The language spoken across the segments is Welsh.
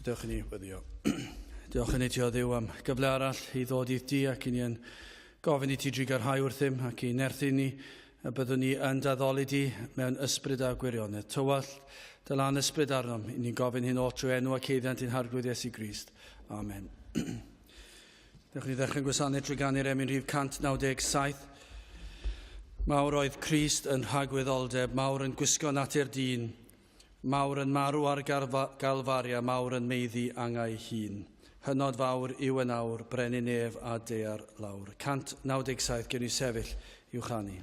Gadewch i ni weddio. Diolch yn i ti o Dduw am gyfle arall i ddod i'r di ac i ni yn gofyn i ti drugarhau wrthym ac i nerthu ni y byddwn ni yn daddoli di mewn ysbryd a gwirionedd. Tywallt dy lan ysbryd arnom. I ni'n gofyn hyn oll trwy enw ac eiddiant i'n Harglwydd Iesu Grist. Amen. Dewch ni ddechrau'n gwasanaeth trwy ganu'r emyn rhif 197. Mawr oedd Crist yn rhagwyddoldeb, mawr yn gwisgo natur dyn, mawr yn marw ar Galfaria, mawr yn meiddi angau hun. Hynod fawr yw yn awr, brenin nef a dear lawr. 197, gewn ni sefyll i'w chanu.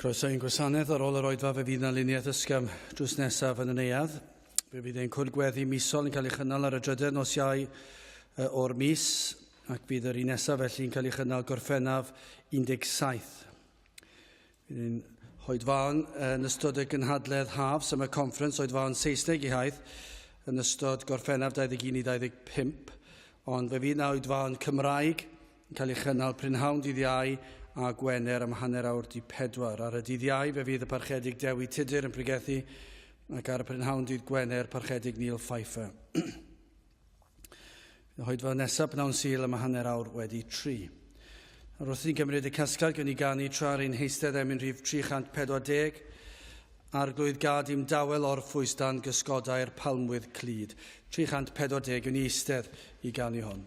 Croeso i'n gwasanaeth ar ôl yr oedfa fe fydd yna luniaeth ysgafn drws nesaf yn y neuadd. Fe fydd ein cwrdd gweddi misol yn cael ei chynnal ar y drydedd nos Iau o'r mis ac fydd yr un nesaf felly'n cael ei chynnal Gorffennaf 17. Fydd ein hoedfaon yn ystod y gynhadledd haf, Summer Conference, oedfaon Saesneg i haith, yn ystod Gorffennaf 21 i 25, ond fe fydd na oedfaon Cymraeg yn cael ei chynnal prynhawn dydd Iau a Gwener am hanner awr di pedwar. Ar y dydd Iau fe fydd y Parchedig Dewi Tudur yn pregethu ac ar y prynhawn dydd Gwener Parchedig Neil Pfeiffer. Bydd y hoedfa nesaf pnawn Sul am hanner awr wedi tri. Ar wrth i'n gymryd y casgliad, gwn i ganu tra ar ein heistedd emyn rhif 340, Arglwydd gad i'm dawel orffwys dan gysgodau'r palmwydd clyd. 340, gwn i eistedd i ganu hon.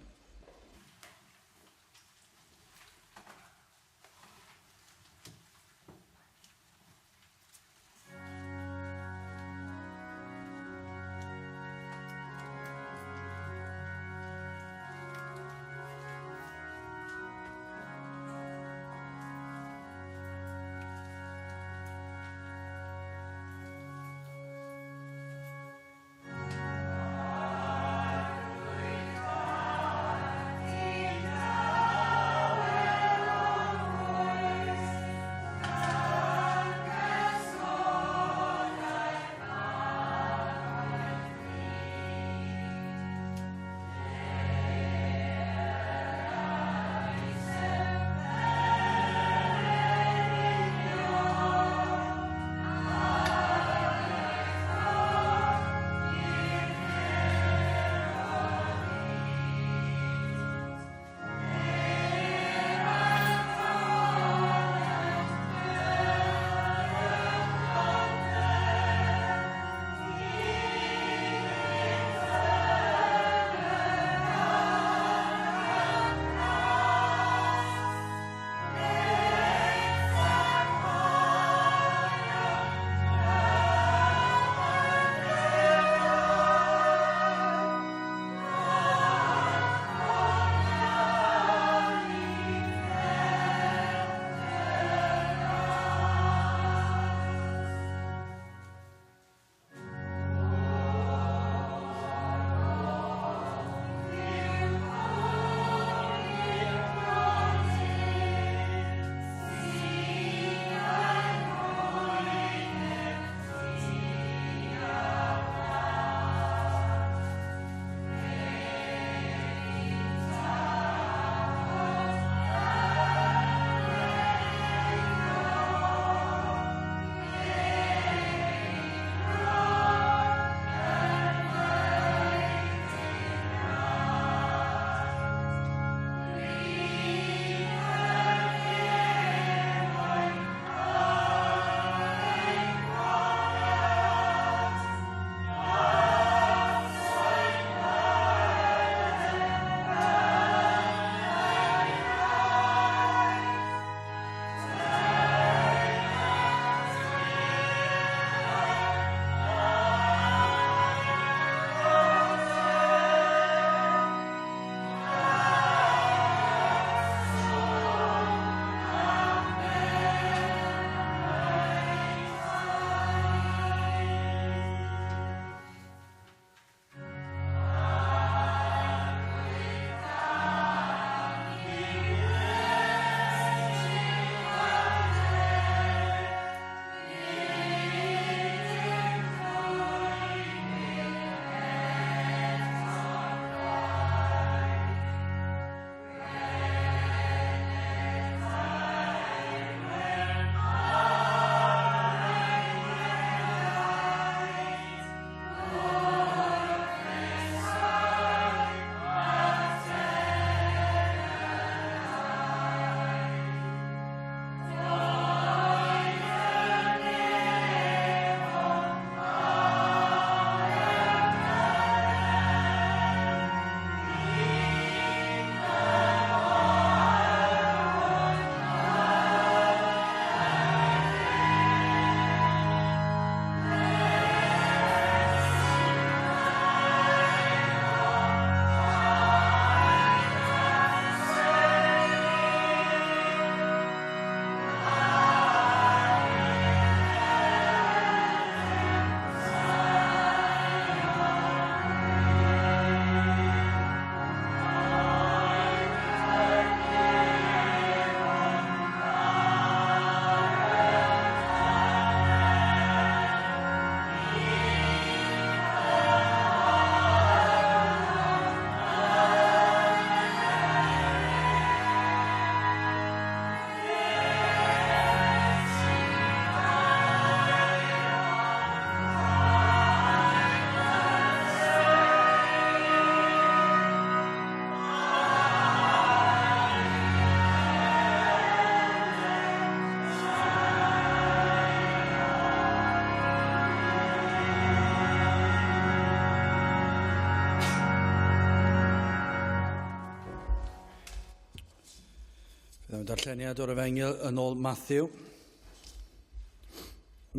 Mewn darlleniad o'r Efengyl yn ôl Matthew.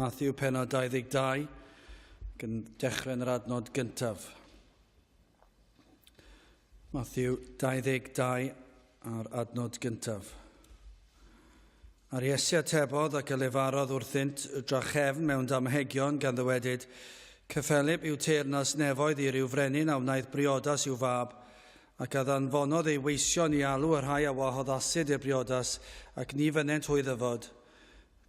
Matthew penod 22, gan dechrau yn yr adnod gyntaf. Matthew 22 a'r adnod gyntaf. A'r Iesu atebodd ac y lefarodd wrthynt drachefn mewn damhegion gan ddywedyd, Cyffelyb yw teyrnas nefoedd i ryw frenin a wnaeth briodas i'w fab, Ac a ddanfonodd ei weision i alw y rhai a wahoddasid i'r briodas, ac ni fynnent hwy ddyfod.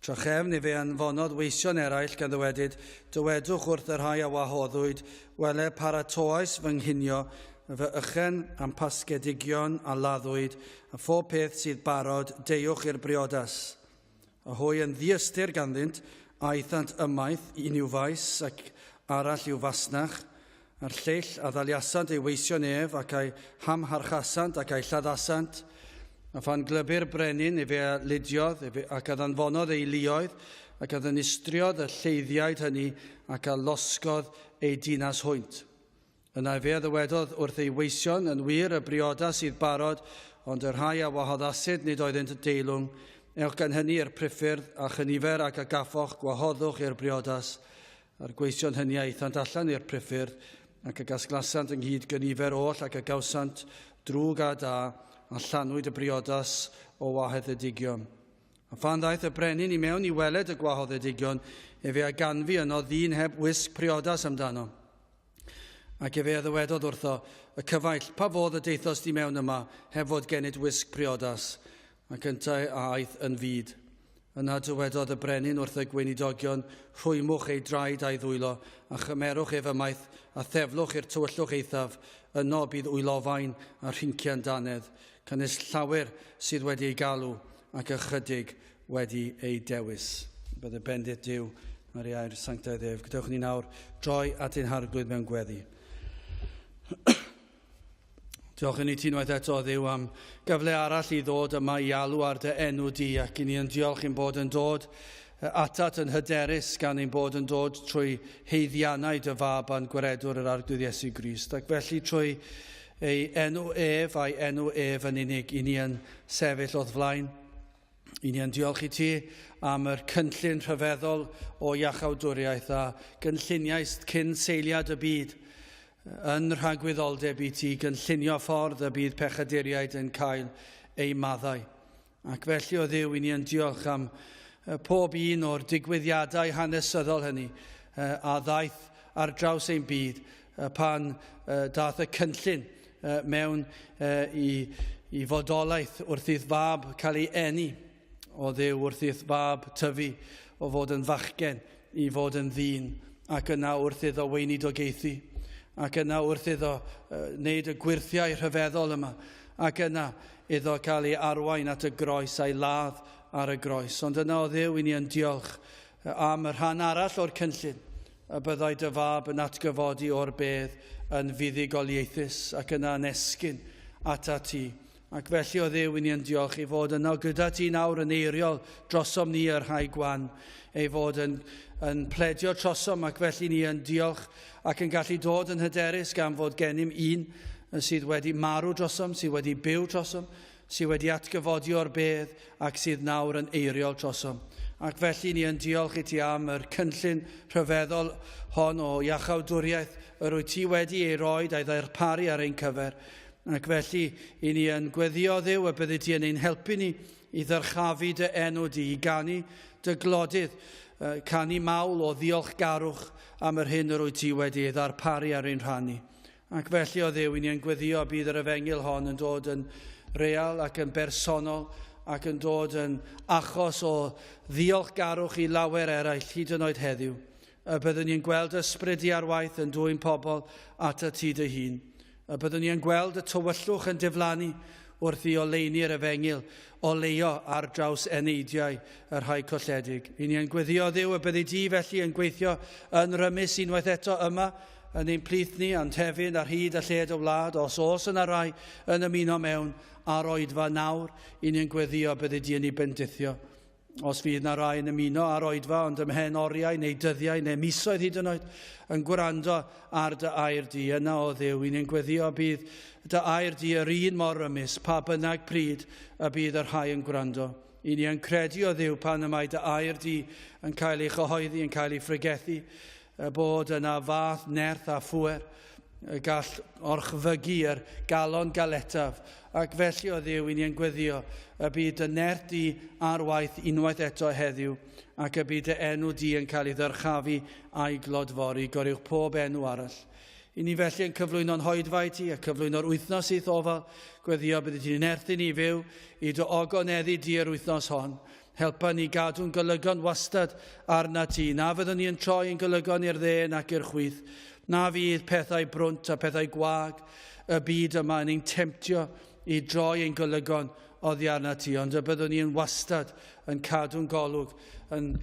Trachefn efe anfonodd weision eraill, gan ddywedyd, Dywedwch wrth y rhai a wahoddwyd, Wele, paratoais fy nghinio, fy ychen a'm pasgedigion a laddwyd, a phob peth sydd barod, deuwch i'r briodas. A hwy yn ddiystyr ganddynt, aethant ymaith, un i'w faes ac arall i'w fasnach, a'r lleill a ddaliasant ei weision ef, ac a'i hamharchasant ac a'i lladdasant. A phan glybu'r brenin, efe a ludiodd, efe ac a ddanfonodd ei luoedd, ac a ddinistriodd y lleiddiaid hynny, ac a losgodd eu dinas hwynt. Yna efe a ddywedodd wrth ei weision, Yn wir, y briodas sydd barod, ond y rhai a wahoddasid nid oeddynt deilwng. Ewch gan hynny i'r priffyrdd, a chynifer ag a gaffoch, gwahoddwch i'r briodas. A'r gweision hynny a aethant allan i'r priffyrdd, ac a gasglasant ynghyd gynifer oll ac a gawsant, drwg a da, a llanwyd y briodas o waheddedigion. A phan ddaeth y brenin i mewn i weled y gwahoddedigion, efe a ganfu yno ddyn heb wisg priodas amdano. Ac efe a ddywedodd wrtho, Y cyfaill, pa fodd y daethost di mewn yma, heb fod gennyt wisg priodas? Ac yntau a aeth yn fud. Yna dywedodd y brenin wrth y gweinidogion, Rhwymwch ei draed a'i ddwylo, a chymerwch ef ymaith, a theflwch i'r tywyllwch eithaf, yno bydd wylofain a rhincian dannedd, canys llawer sydd wedi eu galw, ac ychydig wedi ei dewis. Bydde bendith Duw ar ei air sanctaidd ef. Gadewch ni nawr droi at ein harglwydd mewn gweddi. Diolch i ni ti unwaith eto, Dduw, am gyfle arall i ddod yma i alw ar dy enw di, ac i ni yn diolch i'n bod yn dod atat yn hyderus gan ein bod yn dod trwy heiddiannau dy fab a'n gwaredwr yr Arglwydd Iesu Grist, ac felly trwy ei enw ef a'i enw ef yn unig i ni yn sefyll o'th flaen. I ni yn diolch i ti am yr cynllun rhyfeddol o iachawdwriaeth a gynlluniaist cyn seiliad y byd yn rhagwyddoldeb i ti gynllunio ffordd y bydd pechaduriaid yn cael eu maddau. Ac felly o Dduw, i ni yn diolch am pob un o'r digwyddiadau hanesyddol hynny a ddaeth ar draws ein byd pan daeth y cynllun mewn i, i fodolaeth wrth i'th fab cael ei eni o Dduw, wrth i'th fab tyfu o fod yn fachgen i fod yn ddyn, ac yna wrth iddo weinidogaethu, ac yna wrth iddo wneud y gwyrthiau rhyfeddol yma, ac yna iddo cael ei arwain at y groes a'i ladd ar y groes. Ond yna o Dduw i ni yn diolch am y rhan arall o'r cynllun, y byddai dy fab yn atgyfodi o'r bedd yn fuddugoliaethus ac yna yn esgyn atat ti. Ac felly o Dduw, i ni yn diolch ei fod yno gyda ti nawr yn eiriol drosom ni y rhai gwan, ei fod yn, yn pledio trosom, ac felly ni yn diolch ac yn gallu dod yn hyderus gan fod gennym un sydd wedi marw drosom, sydd wedi byw trosom, sydd wedi atgyfodi o'r bedd ac sydd nawr yn eiriol trosom. Ac felly ni yn diolch i ti am yr cynllun rhyfeddol hon o iachawdwriaeth yr wyt ti wedi ei roed a'i ddarparu ar ein cyfer. Ac felly, i ni yn gweddio Dduw y byddi ti yn ein helpu ni i ddyrchafu dy enw di, i ganu dy glodydd, canu mawl o ddiolchgarwch am yr hyn yr wyt ti wedi ei ddarparu ar ein rhan ni. Ac felly, o Dduw, i ni yn gweddio bydd yr efengyl hon yn dod yn real ac yn bersonol ac yn dod yn achos o ddiolchgarwch i lawer eraill hyd yn oed heddiw. Y byddwn ni'n gweld ysbryd di ar waith yn dwyn pobl at y ti dy hun. Y byddwn ni yn gweld y tywyllwch yn diflannu wrth i oleuni'r efengyl oleuo ar draws eneidiau y rhai colledig. I ni yn gweddio Dduw y byddi di felly yn gweithio yn rymus unwaith eto yma yn ein plith ni a'n tefyn ar hyd a lled y wlad, os oes yna rai yn ymuno mewn â'r oedfa nawr, i ni yn gweddio byddi di yn ei bendithio. Os fydd na rai yn ymuno ar oedfa, ond ymhen oriau neu dyddiau neu misoedd hyd yn oed yn gwrando ar dy air di, yna o Dduw, i ni'n gweddio bydd dy air di yr un mor rymus, pa bynnag pryd y bydd y rhai yn gwrando. I ni yn credu o Dduw pan y mae dy air di yn cael ei chyhoeddi, yn cael ei phregethu, bod yna fath nerth a phŵer y gall orchfygu yr galon galetaf. Ac felly o Dduw, i ni yn gweddio y bydd dy nerth di ar waith unwaith eto heddiw, ac y bydd dy enw di yn cael ei ddyrchafu a'i glodfori, goruwch pob enw arall. I ni felly yn cyflwyno'n hoedfa i ti a cyflwyno'r wythnos i'th ofal, gweddio byddi ti'n nerthu ni fyw i dy ogoneddu di yr wythnos hon. Helpa ni gadw'n golygon wastad arna ti. Na fyddwn ni yn troi yn golygon i'r dde nac i'r chwith. Na fydd pethau brwnt a pethau gwag y byd yma yn ein temtio i droi ein golygon oddi arna ti, ond y byddwn ni yn wastad yn cadw'n golwg yn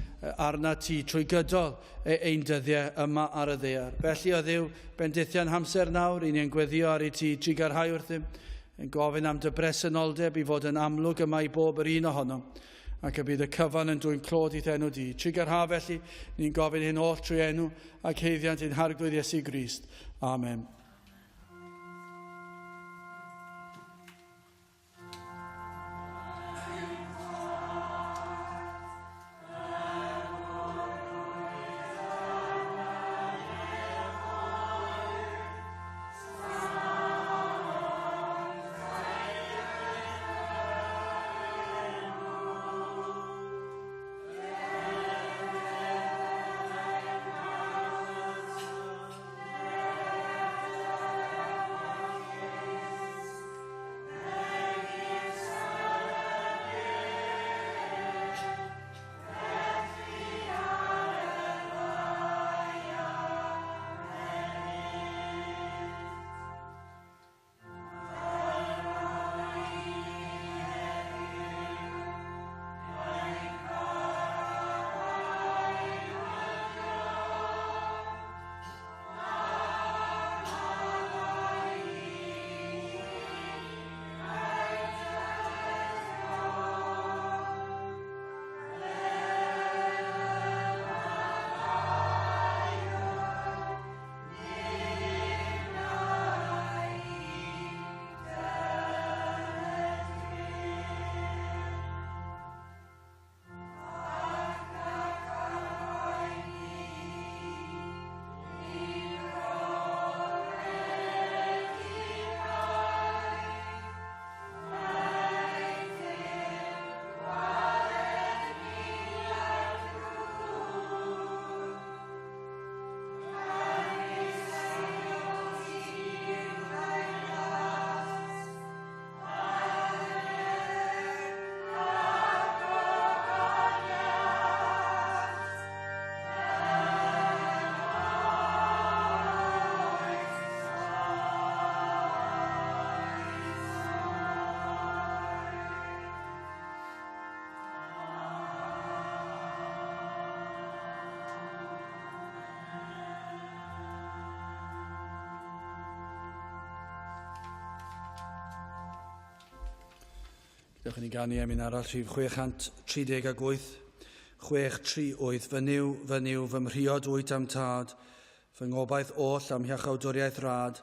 arna ti trwy gydol ein dyddiau yma ar y ddaear. Felly, o Dduw, bendithia'n hamser nawr, i ni'n gweddio ar i ti trugarhau wrthym, yn gofyn am dy bresenoldeb i fod yn amlwg yma i bob yr un ohonom, ac y bydd y cyfan yn dwyn clod i'th enw di. Trugarha felly, ni'n gofyn hyn oll trwy enw ac haeddiant ein Harglwydd Iesu Grist. Amen. Dewch i ni ganu emyn arall, rhif 638, 638. Fy Nuw, fy Nuw, fy mhriod wyt am tad, fy ngobaith oll am hiachawdwriaeth rad,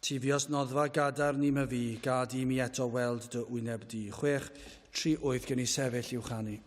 ti fuost noddfa gadarn i myfi, gad i mi eto weld dy wyneb di. 638 gen i sefyll i'w chanu.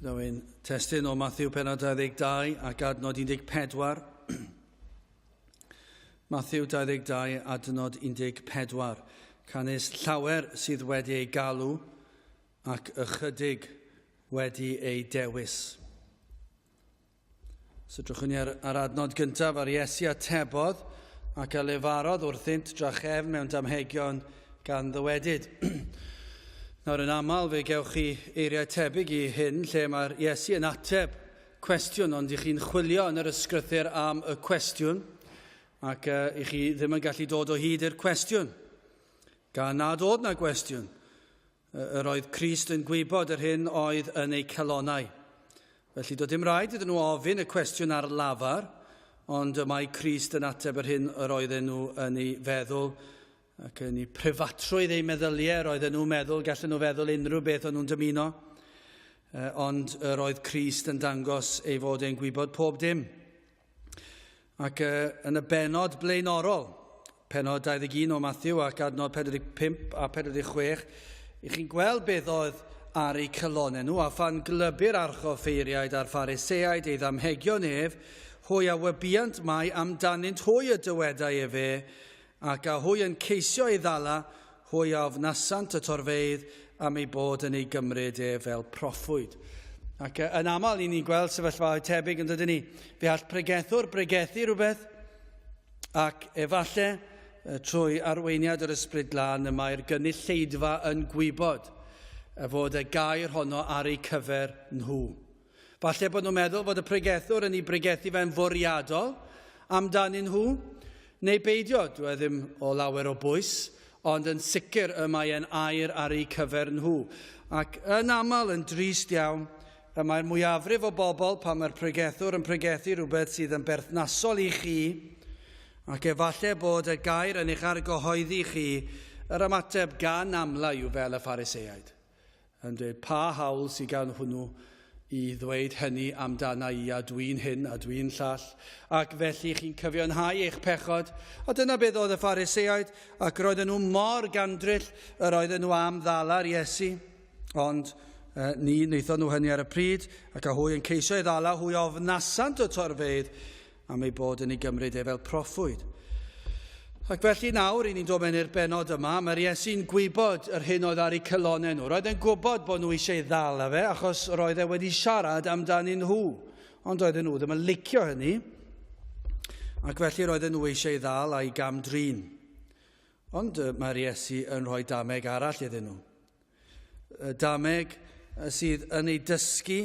Byddaf ein testun o Matthew penod 22 ac adnod 14. Matthew 22 adnod 14. Canys llawer sydd wedi ei galw ac ychydig wedi ei dewis. So drychwn ni ar, ar adnod gyntaf ar Iesu atebodd ac a lefarodd wrthynt drachefn mewn damhegion gan ddywedyd. Nawr yn aml fe gewch chi eiriau tebyg i hyn lle mae'r Iesu yn ateb cwestiwn ond i chi'n chwilio yn yr ysgrythur am y cwestiwn ac uh, i chi ddim yn gallu dod o hyd i'r cwestiwn. Gan nad oedd na gwestiwn, Yr oedd Crist yn gwybod yr hyn oedd yn eu calonnau. Felly doedd dim rhaid iddyn nhw ofyn y cwestiwn ar lafar, ond y mae Crist yn ateb yr hyn yr oedden nhw yn ei feddwl ac yn eu preifatrwydd eu meddyliau, yr oedden nhw'n meddwl, gallen nhw feddwl unrhyw beth o'n nhw'n dymuno, ond yr oedd Crist yn dangos ei fod e'n gwybod pob dim. Ac yn y bennod blaenorol, pennod 21 o Matthew ac adnod 45 a 46, i chi'n gweld beth oedd ar eu calonau nhw, a phan glybu'r archoffeiriaid a'r Phariseaid ei ddamhegion ef, hwy a wybuant mai amdanynt hwy y dywedai efe, ac a hwy yn ceisio ei ddala, hwy a ofnasant y torfeydd am ei bod yn ei gymryd ef fel proffwyd. Ac yn aml, i ni'n gweld sefyllfaoedd tebyg yn dydyn ni. Fe all pregethwr bregethu rhywbeth, ac efallai trwy arweiniad yr Ysbryd Glân y mae'r gynulleidfa yn gwybod fod y gair honno ar eu cyfer nhw. Falle bod nhw'n meddwl fod y pregethwr yn ei bregethu fe'n fwriadol amdanyn nhw, neu beidio, dwi e ddim o lawer o bwys, ond yn sicr y mae e'n air ar eu cyfer nhw. Ac yn aml yn drist iawn, y mae'r mwyafrif o bobl pan mae'r pregethwr yn pregethu rhywbeth sydd yn berthnasol i chi, ac efallai bod y gair yn eich argyhoeddi chi, yr ymateb gan amla yw fel y Phariseaid. yn dweud pa hawl sydd gan hwnnw i ddweud hynny amdana i a dwi'n hyn a dwi'n llall, ac felly chi'n cyfiawnhau eich pechod. A dyna beth oedd y Phariseaid, ac roedden nhw mor gandryll yr oedden nhw am ddala'r Iesu. Ond eh, ni wnaethon nhw hynny ar y pryd, ac a hwy yn ceisio ei ddala, hwy ofnasant y torfeydd am ei bod yn ei gymryd e fel proffwyd. Ac felly nawr, i ni'n dod mewn i'r benod yma, mae'r Iesu'n gwybod yr hyn oedd ar eu calonau nhw. Roedd e'n gwybod bod nhw eisiau ei ddal â fe, achos roedd e wedi siarad amdanyn nhw. Ond oedden nhw ddim yn licio hynny, ac felly roedden nhw eisiau ei ddal a'i gam-drin. Ond mae'r Iesu yn rhoi dameg arall iddyn nhw. Dameg sydd yn ei dysgu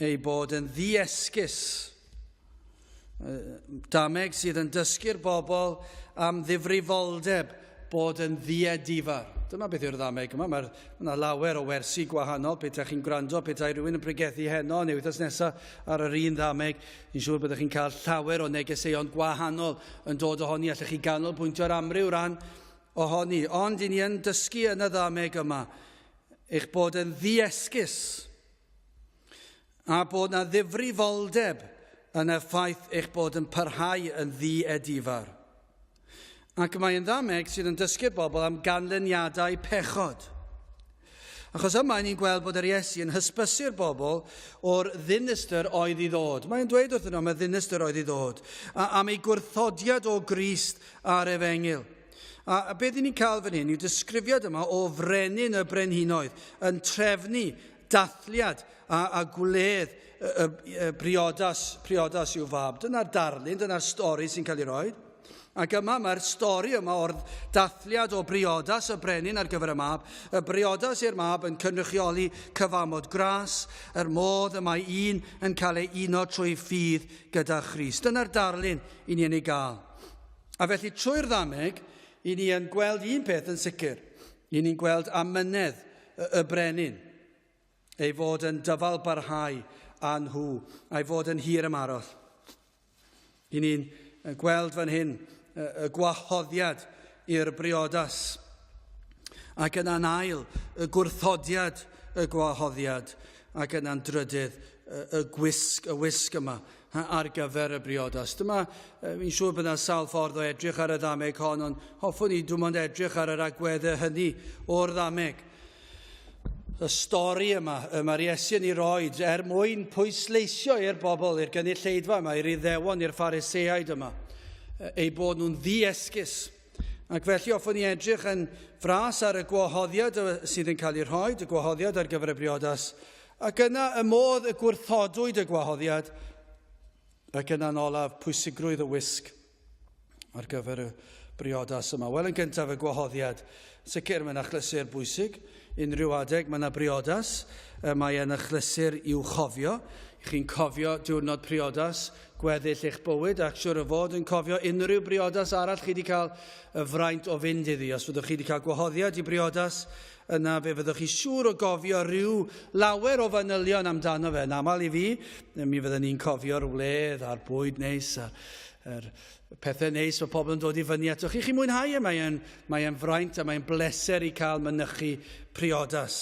ei bod yn ddiesgus. Dameg sydd yn dysgu'r bobl am ddifrifoldeb bod yn ddiedifar. Dyma beth yw'r ddameg yma. Mae yna lawer o wersi gwahanol. Petai chi'n gwrando, petai rhywun yn pregethu heno neu wythnos nesaf ar yr un ddameg, fi'n siŵr byddwch chi'n cael llawer o negeseuon gwahanol yn dod ohoni. Allech chi ganolbwyntio ar amryw ran ohoni, ond i ni yn dysgu yn y ddameg yma eich bod yn ddiesgus a bod na ddifrifoldeb yn y ffaith eich bod yn parhau yn ddi-edifar. Ac mae yn ddameg sydd yn dysgu'r bobl am ganlyniadau pechod. Achos yma ni'n gweld bod yr Iesu yn hysbysu'r bobl o'r ddinistr oedd i ddod. Mae'n dweud wrthyn nhw am y ddinistr oedd i ddod, a am ei gwrthodiad o Grist a'r efengyl. A beth ni'n cael fan hyn yw disgrifiad yma o frenin y brenhinoedd yn trefnu dathliad a, a gwledd y, y, y briodas, priodas i'w fab. Dyna'r darlun, dyna'r stori sy'n cael ei roi. Ac yma mae'r stori yma o'r dathliad o briodas y brenin ar gyfer y mab. Y briodas i'r mab yn cynrychioli cyfamod gras, yr modd y mae un yn cael ei uno trwy ffydd gyda Christ. Dyna'r darlun i ni yn ei gael. A felly trwy'r ddameg, i ni yn gweld un peth yn sicr. I ni'n gweld amynedd y brenin, ei fod yn dyfal barhau â nhw, a'i fod yn hir ymaros. I ni'n gweld fan hyn y gwahoddiad i'r briodas, ac yna'n ail y gwrthodiad y gwahoddiad, ac yna'n drydydd y gwisg, y wisg yma ar gyfer y briodas. Dyma, fi'n siŵr bod yna sawl ffordd o edrych ar y ddameg hon, ond hoffwn i dwi'n ond edrych ar yr agweddau hynny o'r ddameg. Y stori yma y mae'r Iesu yn ei roed er mwyn pwysleisio i'r bobl, i'r gynulleidfa yma, i'r Iddewon, i'r Phariseaid yma, eu bod nhw'n ddiesgus. Ac felly hoffwn i edrych yn fras ar y gwahoddiad sydd yn cael ei rhoi, y gwahoddiad ar gyfer y briodas, ac yna y modd y gwrthodwyd y gwahoddiad, ac yna'n olaf pwysigrwydd y wisg ar gyfer y briodas yma. Wel, yn gyntaf y gwahoddiad. Sicr, mae'n achlysur bwysig. Unrhyw adeg mae yna briodas, mae e'n achlysur i'w chofio. Chi'n cofio diwrnod priodas gweddill eich bywyd ac siwr o fod yn cofio unrhyw briodas arall chi wedi cael y fraint o fynd iddi. Os fyddwch chi wedi cael gwahoddiad i briodas, yna fe fyddwch chi siŵr o gofio rhyw lawer o fanylion amdano fe. Yn aml i fi, mi fydden ni'n cofio'r wledd a'r bwyd neis a'r er pethau neis mae pobl yn dod i fyny atoch chi. Chi'n mwynhau e, mae'n mae e'n fraint a mae'n bleser i cael mynychu priodas.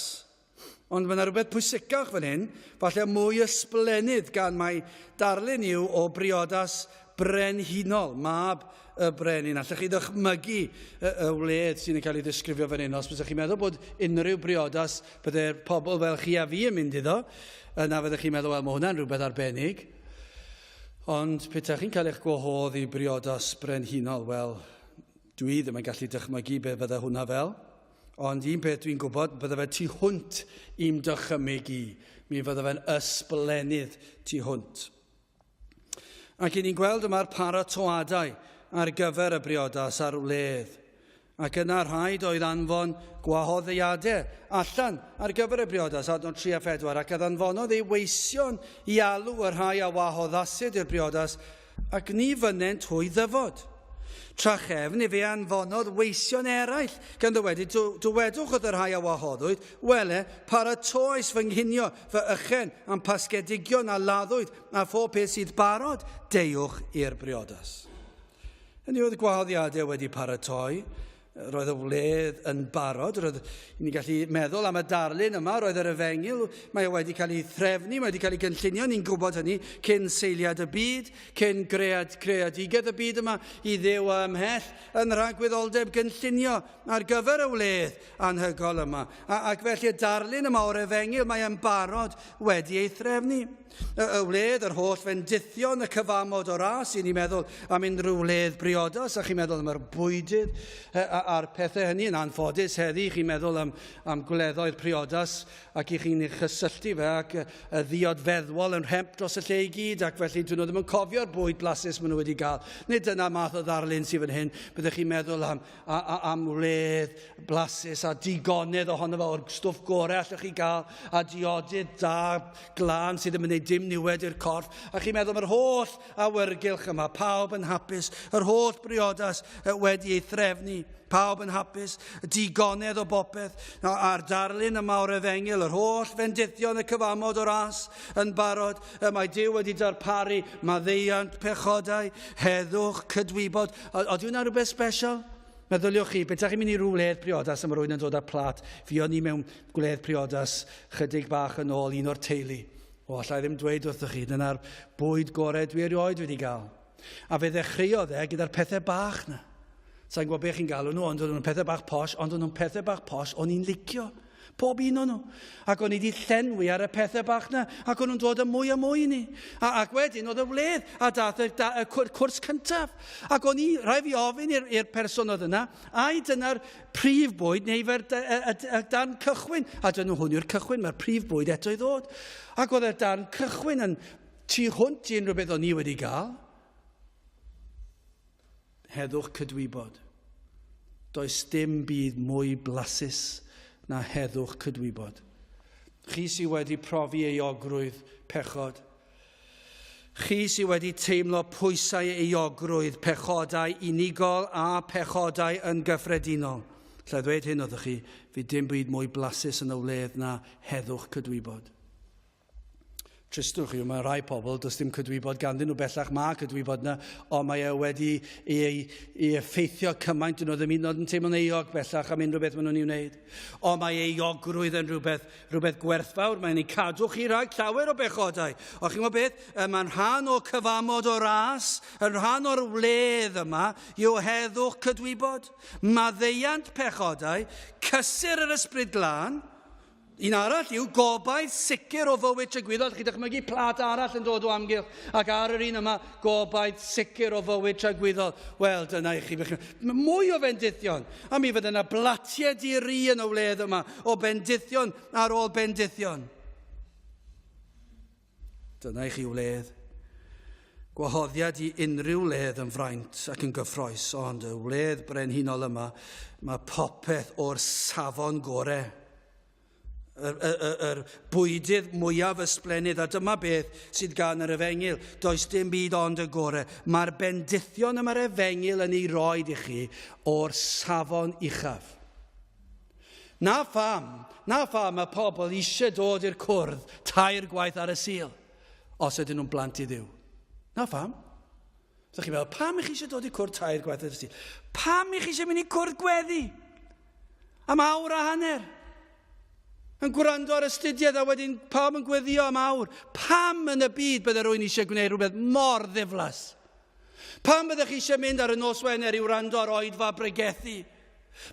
Ond mae yna rhywbeth pwysicach fan hyn, falle mwy ysblennydd gan mai darlun yw o briodas brenhinol, mab y brenin. Allwch chi ddychmygu y, y wledd sy'n cael ei ddisgrifio fan hyn. Os byddwch chi'n meddwl bod unrhyw briodas bydde'r pobl fel chi a fi yn mynd iddo, yna fyddwch chi'n meddwl, wel, mae hwnna'n rhywbeth arbennig. Ond petaech chi'n cael eich gwahodd i briodas brenhinol, wel, dwi ddim yn gallu dychmygu be fydde hwnna fel. Ond un peth dwi'n gwybod, bydde fe tu hwnt i'm dychymyg i. Mi fydde fe'n ysblennydd tu hwnt. Ac i ni'n gweld yma'r paratoadau ar gyfer y briodas a'r wledd. Ac yna rhaid oedd anfon gwahoddiadau allan ar gyfer y briodas, adnod 3 a 4, ac a ddanfonodd ei weision i alw y rhai a wahoddasid i'r briodas, ac ni fynnent hwy ddyfod. Trachefn, efe anfonodd weision eraill, gan ddywedyd, Dywedwch wrth y rhai a wahoddwyd, wele, paratoais fy nghinio, fy ychen, a'm pasgedigion a laddwyd, a phob peth sydd barod, deuwch i'r briodas. Hynny oedd gwahoddiadau wedi paratoi, roedd y wledd yn barod, roedd ni'n gallu meddwl am y darlun yma, roedd yr efengyl, mae e wedi cael ei threfnu, mae wedi cael ei gynllunio, ni'n gwybod hynny, cyn seiliad y byd, cyn gread, creadigedd y byd yma, i Dduw a ymhell, yn rhagwyddoldeb gynllunio ar gyfer y wledd anhygol yma. A, ac felly y darlun yma o'r efengyl, mae e'n barod wedi ei threfnu. Y, y wledd, yr holl fendithion, y cyfamod o ras, i ni'n meddwl am unrhyw wledd briodas, a chi'n meddwl am yr bwydydd a'r pethau hynny yn anffodus heddi, chi'n meddwl am, am gwleddoedd priodas, ac i chi'n ei chysylltu fe ac y, y ddiod feddwol yn rhemp dros y lle i gyd, ac felly dyn nhw ddim yn cofio'r bwyd blasus maen nhw wedi gael. Nid dyna math o ddarlun sydd fan hyn. Byddech chi'n meddwl am, a, a, am wledd blasus a digonedd ohono fe o'r stwff gorau allwch chi gael a diodydd da glân sydd ddim yn gwneud dim niwed i'r corff, a chi'n meddwl mae'r holl awyrgylch yma, pawb yn hapus, yr holl briodas wedi ei threfnu, pawb yn hapus, digonedd o bopeth, a'r darlun yma o'r efengyl, yr holl fendithion y cyfamod o'r as yn barod, y mae Duw wedi darparu maddeuant pechodau, heddwch, cydwybod. Oeddi hwnna rhywbeth special? Meddyliwch chi, beth chi'n mynd i ryw wledd priodas a mae rhywun yn dod â plat. Fuon ni mewn gwledd priodas chydig bach yn ôl un o'r teulu. O, allai ddim dweud wrthych chi, dyna'r bwyd gorau dwi erioed wedi gael. A fe ddechreuodd e gyda'r pethau bach na. Sa'n gwybod beth chi'n galw nhw, ond o'n nhw'n pethau bach posh, ond o'n nhw'n pethau bach posh o'n i'n licio. Pob un o'n nhw. Ac o'n i wedi llenwi ar y pethau bach na, ac o'n nhw'n dod yn mwy a mwy i ni. A, ac wedyn oedd y wledd, a dath y, da, y cwrs cyntaf. Ac o'n i, rhaid fi ofyn i'r person oedd yna, ai dyna'r prif bwyd neu fe'r y, y, y darn cychwyn? A dyn nhw hwn yw'r cychwyn, mae'r prif bwyd eto i ddod. Ac oedd y darn cychwyn yn tu hwnt i unrhyw beth o'n i wedi gael. Heddwch cydwybod. Does dim byd mwy blasus na heddwch cydwybod. Chi sydd wedi profi euogrwydd pechod. Chi sydd wedi teimlo pwysau euogrwydd pechodau unigol a pechodau yn gyffredinol. Lle ddweud hyn wrthych chi, fydd dim byd mwy blasus yn y wledd na heddwch cydwybod. Tristwch yw, mae rhai pobl, does dim cydwybod ganddyn nhw bellach, mae cydwybod yna, ond mae e wedi ei, ei effeithio cymaint, dyn nhw ddim hyd yn oed yn teimlo'n euog bellach am unrhyw beth maen nhw'n ei wneud. Ond mae euogrwydd yn rhywbeth, rhywbeth gwerthfawr, mae'n ei cadw chi rhag llawer o bechodau. Ond chi'n gwybod beth? Mae'n rhan o cyfamod o ras, yn rhan o'r wledd yma, yw heddwch cydwybod, maddeuant pechodau, cysur yr ysbryd glân. Un arall yw gobaith sicr o fywyd tragwyddol. Chi dychmygu plat arall yn dod o amgylch ac ar yr un yma, gobaith sicr o fywyd tragwyddol. Wel, dyna i chi. Mwy o fendithion. A mi fydde yna blatiau di-ri yn y wledd yma o bendithion ar ôl bendithion. Dyna i chi wledd. Gwahoddiad i unrhyw wledd yn fraint ac yn gyffroes, ond y wledd brenhinol yma, mae popeth o'r safon gore. Yr, yr, yr, yr bwydydd mwyaf ysblennydd, a dyma beth sydd gan yr efengyl. Does dim byd ond y gore. Mae'r bendithion y mae'r efengyl yn ei roed i chi o'r safon uchaf. Na pham, na pham mae pobl eisiau dod i'r cwrdd tair gwaith ar y Sul, os ydyn nhw'n blant i Dduw. Na pham. Ydych chi'n meddwl, pam i chi eisiau dod i'r cwrdd tair gwaith ar y Sul? Pam i chi eisiau mynd i cwrdd gweddi? Am awr a hanner. Yn gwrando ar astudiaeth a wedyn pawb yn gweddio am awr. Pam yn y byd bydde rhywun eisiau gwneud rhywbeth mor ddiflas? Pam byddech chi eisiau mynd ar y nos Wener i wrando ar oedfa bregethu?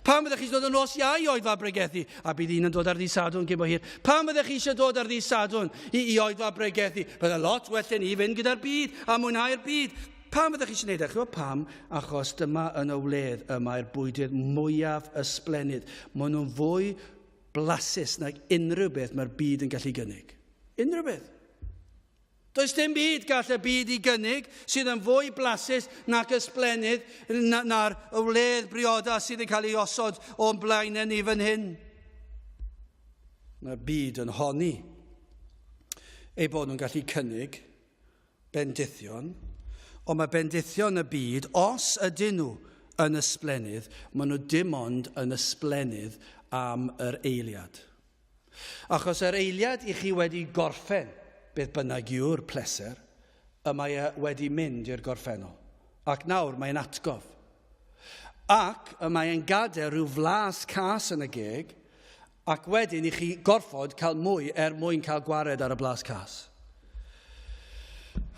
Pam fyddech chi eisiau dod y nos Iau i oedfa bregethu? A bydd un yn dod ar ddydd Sadwrn cyn bo hir. Pam fyddech chi eisiau dod ar ddydd Sadwrn i, i oedfa bregethu? Bydde lot well gen i fynd gyda'r byd a mwynhau'r byd. Pam fyddech chi eisiau gwneud e? Chi'n pam? Achos dyma yn y wledd y mae'r bwydydd mwyaf ysblennydd. Maen nhw'n fwy blasus nag unrhyw beth mae'r byd yn gallu gynnig. Unrhyw beth. Does dim byd gall y byd i gynnig sydd yn fwy blasus nac ysblennydd na'r wledd briodas sydd yn cael ei osod o'n blaenau ni fan hyn. Mae'r byd yn honni ei bod nhw'n gallu cynnig bendithion, ond mae bendithion y byd, os ydyn nhw yn ysblennydd, maen nhw dim ond yn ysblennydd am yr eiliad. Achos yr eiliad i chi wedi gorffen, beth bynnag yw'r pleser, y mae e wedi mynd i'r gorffennol. Ac nawr mae'n atgof. Ac y mae e'n gadael rhyw flas cas yn y geg, ac wedyn i chi gorfod cael mwy er mwyn cael gwared ar y blas cas.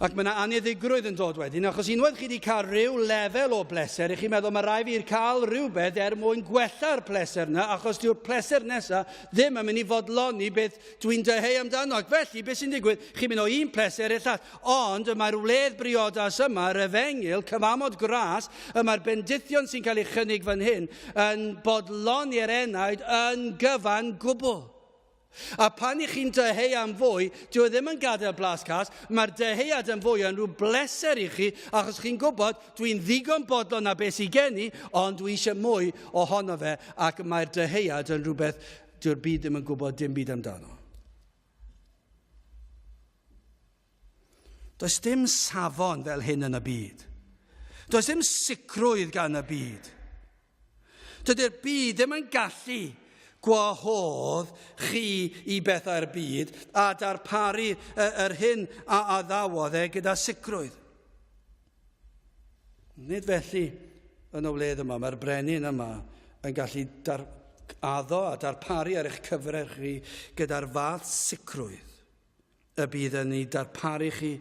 Ac mae yna aniddigrwydd yn dod wedyn, achos unwaith chi wedi cael rhyw lefel o bleser, i chi'n meddwl mae rhaid fi'r cael rhywbeth er mwyn gwella'r pleser yna, achos dyw'r pleser nesaf ddim yn mynd i fodloni beth dwi'n dyheu amdano. Ac felly, beth sy'n digwydd? Chi'n mynd o un pleser i'r llall. Ond y mae'r wledd briodas yma, yr efengyl, cyfamod gras, y mae'r bendithion sy'n cael ei chynnig fan hyn, yn bodloni'r enaid yn gyfan gwbl. A pan i chi'n dyheu am fwy, dyw e ddim yn gadael blas cas, mae'r dyheuad yn fwy yn rhyw bleser i chi, achos chi'n gwybod, dwi'n ddigon bodlon â beth sydd gen i, ond dwi eisiau mwy ohono fe, ac mae'r dyheuad yn rhywbeth dyw'r byd ddim yn gwybod dim byd amdano. Does dim safon fel hyn yn y byd. Does dim sicrwydd gan y byd. Dydy'r byd ddim yn gallu gwahodd chi i bethau'r byd a darparu yr hyn a addawodd e gyda sicrwydd. Nid felly yn y wledd yma. Mae'r brenin yma yn gallu dar addo a darparu ar eich cyfer chi gyda'r fath sicrwydd y bydd yn ei darparu chi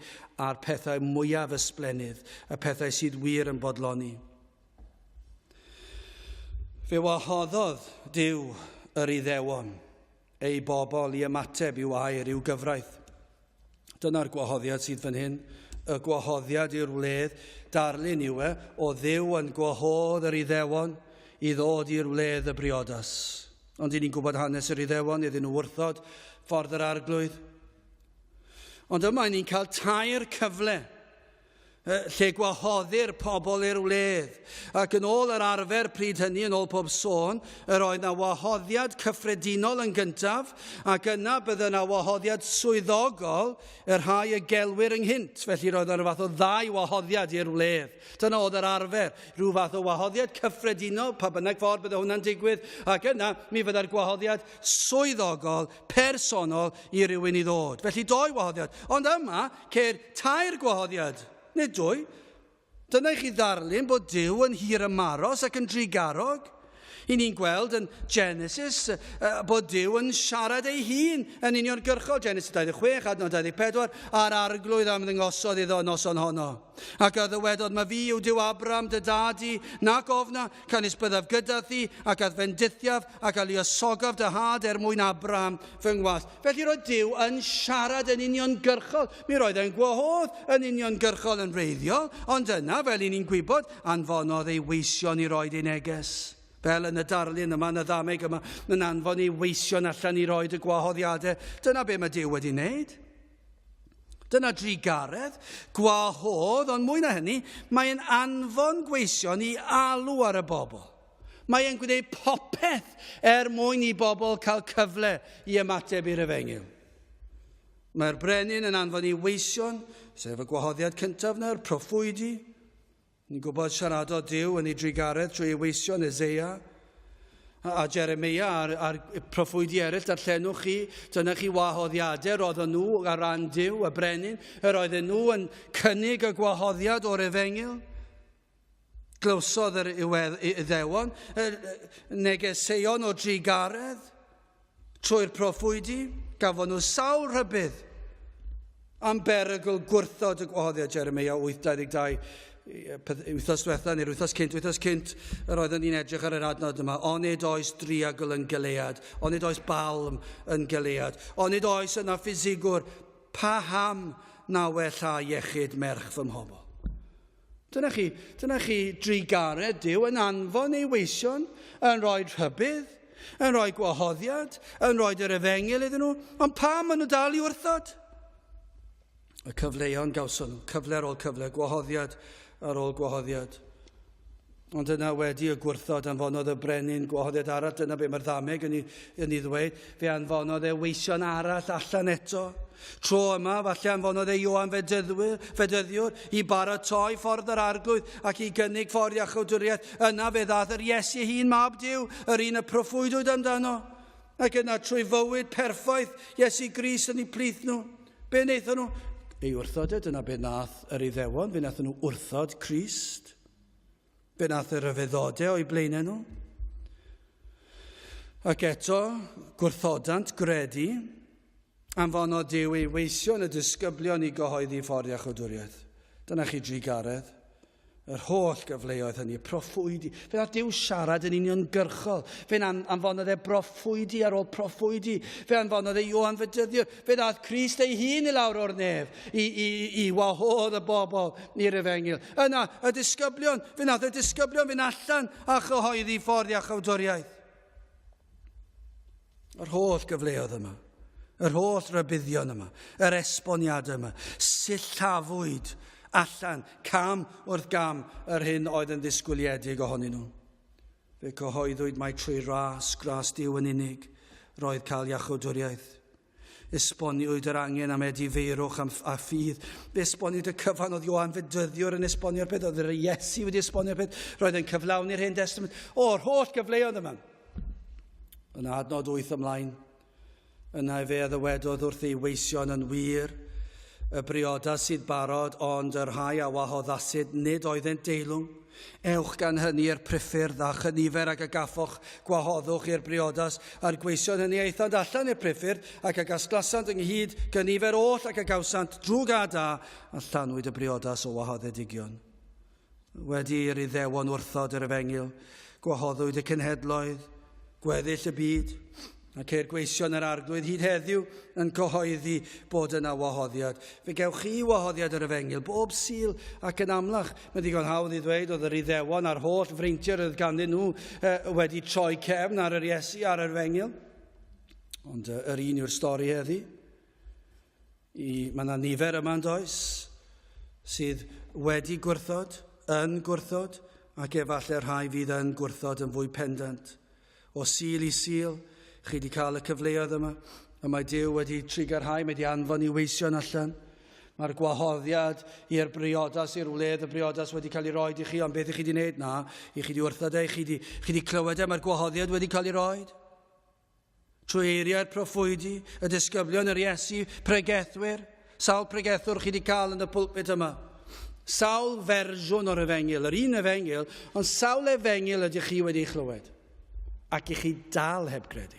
â'r pethau mwyaf ysblennydd, y pethau sydd wir yn bodloni. Fe wahoddodd Duw yr Iddewon, ei bobl, i ymateb i'w air, i'w gyfraith. Dyna'r gwahoddiad sydd fan hyn, y gwahoddiad i'r wledd, darlun yw e, o Dduw yn gwahodd yr Iddewon i ddod i'r wledd y briodas. Ond i ni'n gwybod hanes yr Iddewon iddyn nhw wrthod ffordd yr Arglwydd. Ond yma ni'n cael tair cyfle lle gwahoddir pobl i'r wledd. Ac yn ôl yr arfer pryd hynny, yn ôl pob sôn, yr oedd na wahoddiad cyffredinol yn gyntaf, ac yna bydde na wahoddiad swyddogol y rhai y gelwir ynghynt. Felly roedd yna fath o ddau wahoddiad i'r wledd. Dyna oedd yr arfer, rhyw fath o wahoddiad cyffredinol, pa bynnag ffordd bydde hwnna'n digwydd, ac yna mi fydda'r gwahoddiad swyddogol, personol i rywun i ddod. Felly doi wahoddiad. Ond yma ceir tair gwahoddiad, nid dwy. Dyna i chi ddarlun bod Duw yn hir ymaros ac yn drugarog. I ni'n gweld yn Genesis bod Duw yn siarad ei hun yn uniongyrchol, Genesis 26, adnod 24, a'r arglwydd am ddyngosodd iddo noson honno. Ac a ddywedodd, mae fi yw Duw Abram, dy dad i, nac ofna, canys byddaf gyda thi, ac a'th fendithiaf, ac a luosogaf dy had er mwyn Abraham fy ngwas. Felly roedd Duw yn siarad yn uniongyrchol. Mi roedd e'n gwahodd yn uniongyrchol yn wreiddiol, ond yna, fel i ni'n gwybod, anfonodd ei weision i roed ei neges. Fel yn y darlun yma, yn y ddameg yma, yn anfon ei weision allan i roed y gwahoddiadau. Dyna be mae Duw wedi wneud. Dyna drugaredd, gwahodd, ond mwy na hynny, mae'n anfon gweision i alw ar y bobl. Mae e'n gwneud popeth er mwyn i bobl cael cyfle i ymateb i'r efengyl. Mae'r brenin yn anfon ei weision, sef y gwahoddiad cyntaf na'r proffwydi. Ni'n gwybod siaradodd Duw yn ei drugaredd trwy ei weision Eseia a Jeremia a'r, a'r proffwydi eraill, darllenwch chi, dyna chi wahoddiadau roedden nhw ar ran Duw, y brenin, yr oedden nhw yn cynnig y gwahoddiad o'r efengyl. Glywsodd yr Iddewon negeseuon o drugaredd trwy'r proffwydi. Gafon nhw sawl rhybudd am berygl gwrthod y gwahoddiad Jeremia 8:22 wythnos diwetha neu'r wythnos cynt, wythnos cynt yr oeddwn ni'n edrych ar yr adnod yma. Onid oes driagl yn Gilead, onid oes balm yn Gilead, onid oes yna ffisigwr, paham na wella iechyd merch fy mhobl? Dyna chi, dyna chi drugaredd Duw yn anfon ei weision, yn rhoi rhybudd, yn rhoi gwahoddiad, yn rhoi yr efengyl iddyn nhw, ond pam maen nhw dal i wrthod? Y cyfleon gawson nhw, cyfle ar ôl cyfle, gwahoddiad ar ôl gwahoddiad. Ond yna wedi y gwrthod anfonodd y brenin gwahoddiad arall, dyna be mae'r ddameg yn ei, yn ei ddweud, fe anfonodd e weision arall allan eto. Tro yma, falle anfonodd e Ioan Fedyddwyr, Fedyddiwr i baratoi ffordd yr arglwydd ac i gynnig ffordd iachawdwriaeth. Yna fe ddaeth yr Iesu hun, mab Duw, yr un y proffwydwyd amdano. Ac yna trwy fywyd perffaith Iesu Grist yn eu plith nhw. Be wnaethon nhw? Ei wrthod e, dyna be nath yr Iddewon, fe wnaethon nhw wrthod Crist. Fe nath y rhyfeddodau o'i blaenau nhw. Ac eto, gwrthodant gredu, anfonodd Duw ei weision y disgyblion i gyhoeddi ffordd iachawdwriaeth. Dyna chi drugaredd. Yr holl gyfleoedd hynny, proffwydi. Fe nath Duw siarad yn uniongyrchol. Fe anfonodd e broffwydi ar ôl proffwydi. Fe anfonodd e Ioan Fedyddiwr. Fe ddaeth Crist ei hun i lawr o'r nef i, i, i wahodd y bobl i'r efengyl. Yna, y disgyblion, fe nath y disgyblion fynd allan a chyhoeddi ffordd iachawdwriaeth. Yr holl gyfleoedd yma, yr holl rybuddion yma, yr esboniadau yma, sillafwyd allan cam wrth gam yr hyn oedd yn ddisgwyliedig ohonyn nhw. Fe cyhoeddwyd mai trwy ras, gras Duw yn unig, roedd cael iachawdwriaeth. Esboniwyd yr angen am edifeirwch am, a ffydd. Fe esboniwyd y cyfan oedd Ioan Fedyddiwr yn esbonio'r peth, oedd yr Iesu wedi esbonio'r peth, roedd yn cyflawni'r Hen Testament. O'r holl gyfleoedd yma. Yn adnod 8 ymlaen, yna fe a ddywedodd wrth ei weision yn wir, y briodas sydd barod, ond y rhai a wahoddasid nid oeddent deilwng. Ewch gan hynny i'r priffyrdd, a chynifer ag y gaffoch gwahoddwch i'r briodas, a'r gweision hynny aethant allan i'r priffyrdd, ac a gasglasant ynghyd gynifer oll ac a gawsant drwg a da, a llanwyd y briodas o wahoddedigion. Wedi i'r Iddewon wrthod yr efengyl, gwahoddwyd y cenhedloedd, gweddill y byd, a ceir gweision yr arglwydd hyd heddiw yn cyhoeddi bod yna wahoddiad. Fe gewch chi wahoddiad yr efengyl bob Sul ac yn amlach. Mae'n ddigon hawdd i ddweud oedd yr Iddewon a'r holl freintiau oedd ganddyn nhw wedi troi cefn ar yr Iesu a'r efengyl. Ond yr un yw'r stori heddi. I, mae yna nifer yma yn does, sydd wedi gwrthod, yn gwrthod, ac efallai rhai fydd yn gwrthod yn fwy pendant. O Sul i Sul, chi wedi cael y cyfleoedd yma, y mae Duw wedi trugarhau, mae wedi anfon i weision allan. Mae'r gwahoddiad i'r briodas, i'r wledd y briodas wedi cael ei roed i chi, ond beth i chi wedi wneud? Na, i chi wedi wrthod e, i chi wedi, chi wedi clywed e, mae'r gwahoddiad wedi cael ei roed. Trwy eiriau'r proffwydi, y disgyblion, yr Iesu, pregethwyr, sawl pregethwr chi wedi cael yn y pulpit yma. Sawl fersiwn o'r efengyl, yr un efengyl, ond sawl efengyl ydych chi wedi ei chlywed? Ac i chi dal heb gredu.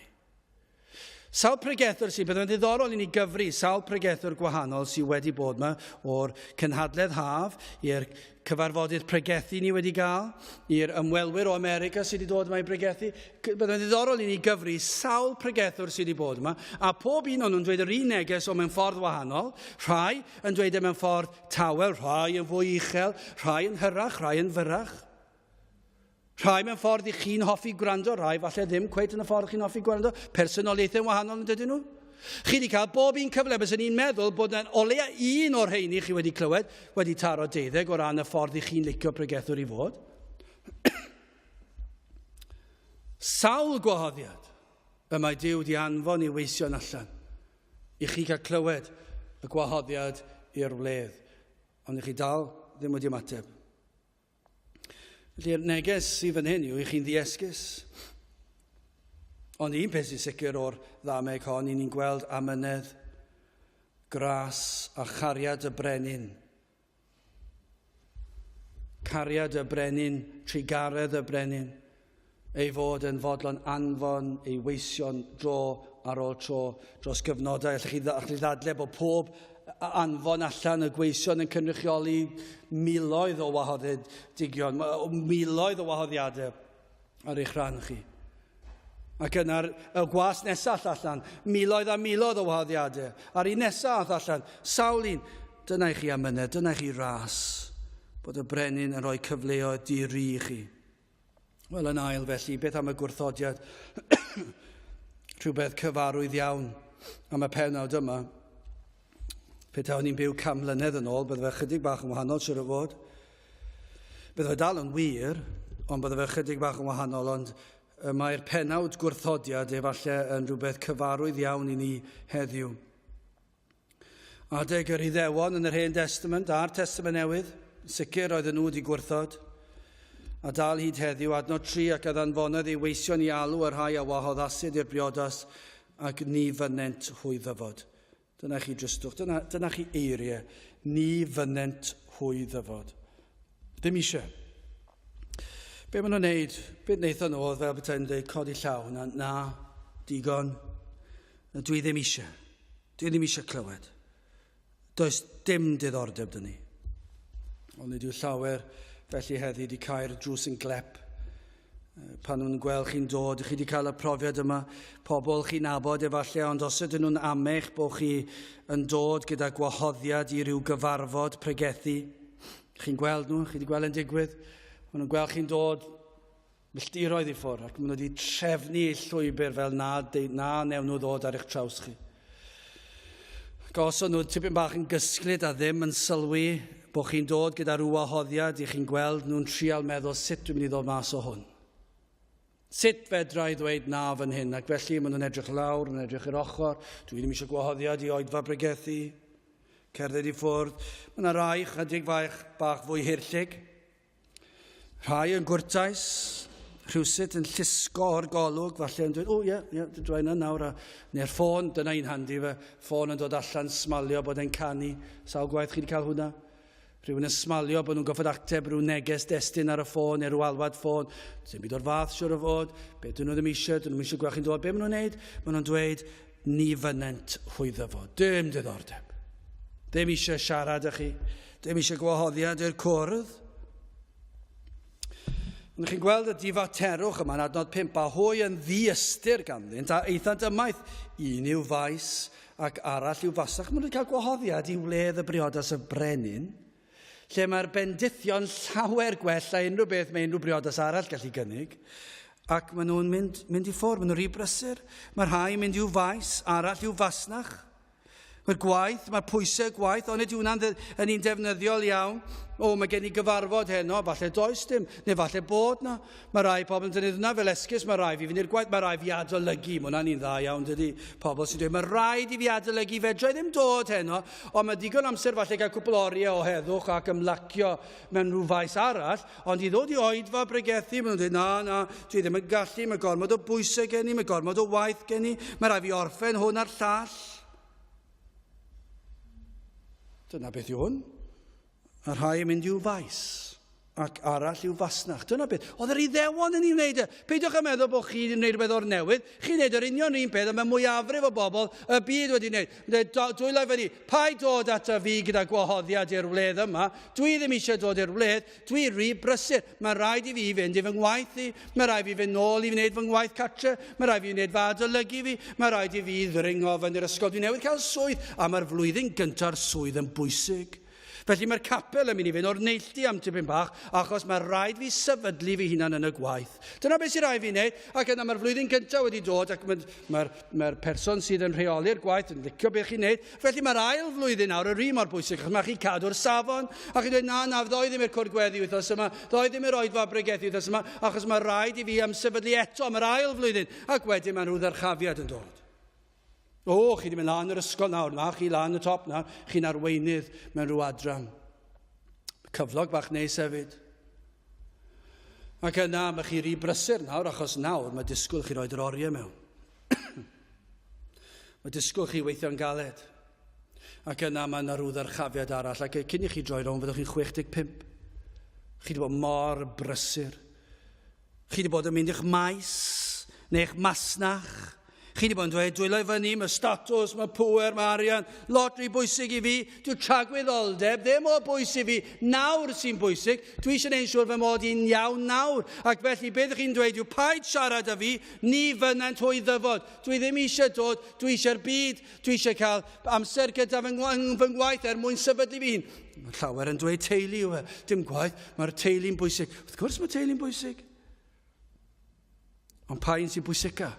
Sawl pregethwr sy'n, bydd yn ddiddorol i ni gyfri sawl pregethwr gwahanol sydd wedi bod yma o'r cynhadledd haf i'r cyfarfodydd pregethu ni wedi gael, i'r ymwelwyr o America sydd wedi dod yma i bregethu. Bydd yn ddiddorol i ni gyfri sawl pregethwr sydd wedi bod yma, a pob un o'n nhw'n dweud yr un neges ond mewn ffordd wahanol, rhai yn dweud e mewn ffordd tawel, rhai yn fwy uchel, rhai yn hyrach, rhai yn fyrrach. Rhai mewn ffordd i chi'n hoffi gwrando, rhai falle ddim cweit yn y ffordd chi'n hoffi gwrando. Personoliaethau'n wahanol yn dydyn nhw. Chi wedi cael bob un cyfle, bys ni'n meddwl bod yna o leia un o'r rheini chi wedi clywed wedi taro deuddeg o ran y ffordd i chi'n licio pregethwr i fod. Sawl gwahoddiad y mae Duw wedi anfon i weision allan i chi cael clywed y gwahoddiad i'r wledd, ond i chi dal ddim wedi ymateb. Felly'r neges sydd fan hyn yw i chi'n ddiesgus. Ond un peth sy'n sicr o'r ddameg hon, i ni'n gweld amynedd, gras a chariad y brenin. Cariad y brenin, trugaredd y brenin, ei fod yn fodlon anfon ei weision dro ar ôl tro dros gyfnodau. Allwch chi, allwch chi ddadle bod pob anfon allan y gweision yn cynrychioli miloedd o wahoddedigion, miloedd o wahoddiadau ar eich rhan chi. Ac yna'r y gwas nesaf allan, miloedd a miloedd o wahoddiadau. A'r un nesaf allan, sawl un. Dyna i chi amynedd, dyna i chi ras, bod y brenin yn rhoi cyfleoedd di-ri i chi. Wel, yn ail felly, beth am y gwrthodiad? Rhywbeth cyfarwydd iawn am y penawd yma. Petawn ni'n byw 100 mlynedd yn ôl, bydde fe chydig bach yn wahanol, siwr o fod. Bydde fe dal yn wir, ond bydde fe chydig bach yn wahanol, ond mae'r penawd gwrthodiad efallai yn rhywbeth cyfarwydd iawn i ni heddiw. Adeg yr Iddewon yn yr Hen Destament a'r Testament Newydd, sicr oedden nhw wedi gwrthod. A dal hyd heddiw, adnod 3, ac a ddanfonodd ei weision i alw y rhai a wahoddasid i'r briodas, ac ni fynnent hwy ddyfod. Dyna chi dristwch, dyna, dyna chi eiriau, ni fynnent hwy ddyfod. Ddim eisiau. Be maen nhw'n neud? Be wnaethon nhw oedd fel petai'n dweud codi llaw, na, na, digon, dwi ddim eisiau. Dwi ddim eisiau clywed. Does dim diddordeb dyn ni. Ond nid yw llawer felly heddi wedi cau'r drws yn glep. Pan nhw'n gweld chi'n dod, chi wedi cael y profiad yma, pobl chi'n nabod efallai, ond os ydyn nhw'n amech bod chi yn dod gyda gwahoddiad i ryw gyfarfod pregethu, chi'n gweld nhw, chi wedi gweld yn digwydd, maen nhw'n gweld chi'n dod milltiroedd i ffwrdd ac maen nhw wedi trefnu eu llwybr fel na, na newn nhw ddod ar eich traws chi. Ac os o'n nhw tipyn bach yn gysglyd a ddim yn sylwi bod chi'n dod gyda rhyw wahoddiad i chi'n gweld nhw'n trial meddwl sut dwi'n mynd i ddod mas o hwn. Sut fedra i ddweud na fan hyn? Ac felly maen nhw'n edrych lawr, maen nhw'n edrych i'r ochr. Dwi ddim eisiau gwahoddiad i oedfa bregethu. Cerdded i ffwrdd. Mae yna rai chydig fach bach fwy hirllig. Rhai yn gwrtais, rhywsut yn llusgo o'r golwg, falle yn dweud, o ie, ie, dwi yna nawr, a, neu'r ffôn, dyna un handi fe, ffôn yn dod allan, smalio bod e'n canu, sawl gwaith chi wedi cael hwnna? Rhywun yn smalio bod nhw'n goffod ateb rhyw neges destun ar y ffôn neu rhyw alwad ffôn. Dim byd o'r fath, siwr o fod. Be dyn nhw ddim eisiau, dyn nhw'n eisiau gweld chi'n dod. Be maen nhw'n neud? Maen nhw'n dweud, ni fynnent hwy ddyfod. Dim diddordeb. Ddim eisiau siarad â chi. Dim eisiau gwahoddiad i'r cwrdd. Ond chi'n gweld y difaterwch yma yn adnod 5, a hwy yn ddiystyr ganddynt, a aethant ymaith, un i'w faes ac arall i'w fasach. Maen nhw'n cael gwahoddiad i wledd y briodas y brenin, lle mae'r bendithion llawer gwell na unrhyw beth mae unrhyw briodas arall gallu gynnig. Ac maen nhw'n mynd, mynd i ffwrdd, maen nhw'n rhy brysur. Mae rhai yn mynd i'w faes, arall i'w fasnach. Mae'r gwaith, mae'r pwysau gwaith, ond ydy hwnna'n yn un defnyddiol iawn. O, mae gen i gyfarfod heno, falle does dim, neu falle bod na. Mae rai pobl yn dynnu hwnna fel esgus, mae rai fi fynd i'r gwaith, mae rai fi adolygu, mae hwnna'n un dda iawn, dydy. Pobl sy'n dweud, mae rhaid i fi adolygu, fedra i ddim dod heno, ond mae digon amser falle gael cwpl oriau o heddwch ac ymlacio mewn rhyw faes arall, ond i ddod i oedfa bregethu, maen nhw'n dweud, na, na, dwi ddim yn gallu, mae gormod o bwysau gen i, mae gormod o waith gen i, mae rhaid fi orffen hwn a'r llall. Dyna beth yw hwn. A rhai yn mynd i'w faes. ac arall i'w fasnach. Dyna beth. Oedd yr Iddewon yn ei wneud e. Peidiwch â meddwl bod chi'n wneud rhywbeth o'r newydd. Chi'n wneud yr union un peth a mae mwyafrif o bobl y byd wedi wneud. Mae'n dwylo i fyny. Paid dod ata fi gyda gwahoddiad i'r wledd yma. Dwi ddim eisiau dod i'r wledd. Dwi rhy brysur. Mae rhaid i fi fynd i fy ngwaith i. Mae rhaid i fi fynd nôl i wneud fy ngwaith catre. Mae rhaid i fi wneud fy adolygu fi. Mae rhaid i fi ddringo fyny'r ysgol. Dwi newydd cael swydd. A mae'r flwyddyn gynta'r swydd yn bwysig. Felly mae'r capel yn mynd i fynd o'r neilltu am tipyn bach, achos mae rhaid fi sefydlu fy hunan yn y gwaith. Dyna beth sy'n rhaid fi wneud, ac yna mae'r flwyddyn gyntaf wedi dod, ac mae'r mae, mae person sydd yn rheoli'r gwaith yn licio beth chi'n wneud. Felly mae'r ail flwyddyn nawr yr un mor bwysig, achos mae chi'n cadw'r safon, a chi'n dweud, na, na, ddoi ddim i'r cwrdd gweddi wythnos yma, ddoi ddim i'r oedfa bregethu wythnos yma, achos mae rhaid i fi ymsefydlu eto am yr ail flwyddyn, ac wedyn mae rhyw ddyrchafiad yn dod. O, chi wedi mynd lan yr ysgol nawr, na, chi lan y top nawr, chi'n arweinydd mewn rhyw adran. Cyflog bach neis hefyd. Ac yna, mae chi rhy brysur nawr, achos nawr mae disgwyl chi roed yr oriau mewn. mae disgwyl chi weithio'n galed. Ac yna mae yna rhyw ddyrchafiad arall, ac cyn i chi droi rownd fyddwch chi'n 65. Chi wedi bod mor brysur. Chi wedi bod yn mynd i'ch maes neu eich masnach. Chi wedi bod yn dweud, dwylo i fyny, mae statws, mae pŵer, mae arian, lot rhy bwysig i fi. Dwi tragwyddoldeb ddim o bwys i fi, nawr sy'n bwysig. Dwi eisiau gwneud siŵr fy mod i'n iawn nawr. Ac felly beth ych chi'n dweud yw, paid siarad â fi, ni fynnant hwy ddyfod. Dwi ddim eisiau dod, dwi eisiau'r byd, dwi eisiau cael amser gyda fy ngwaith er mwyn sefydlu fi hun. Mae llawer yn dweud teulu yw e. Dim gwaith, mae'r teulu'n bwysig. Wrth gwrs mae teulu'n bwysig. Ond pa un sy'n bwysica?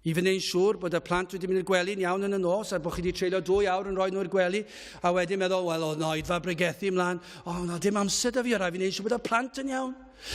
I fy neu'n siŵr bod y plant wedi mynd i'r gwely'n iawn yn y nos a bod chi wedi treulio dwy awr yn rhoi nhw i'r gwely a wedyn meddwl, wel, oedd na oedfa bregethu ymlaen. O, na, dim amser da fi, o rai fi neu'n siŵr bod y plant yn iawn.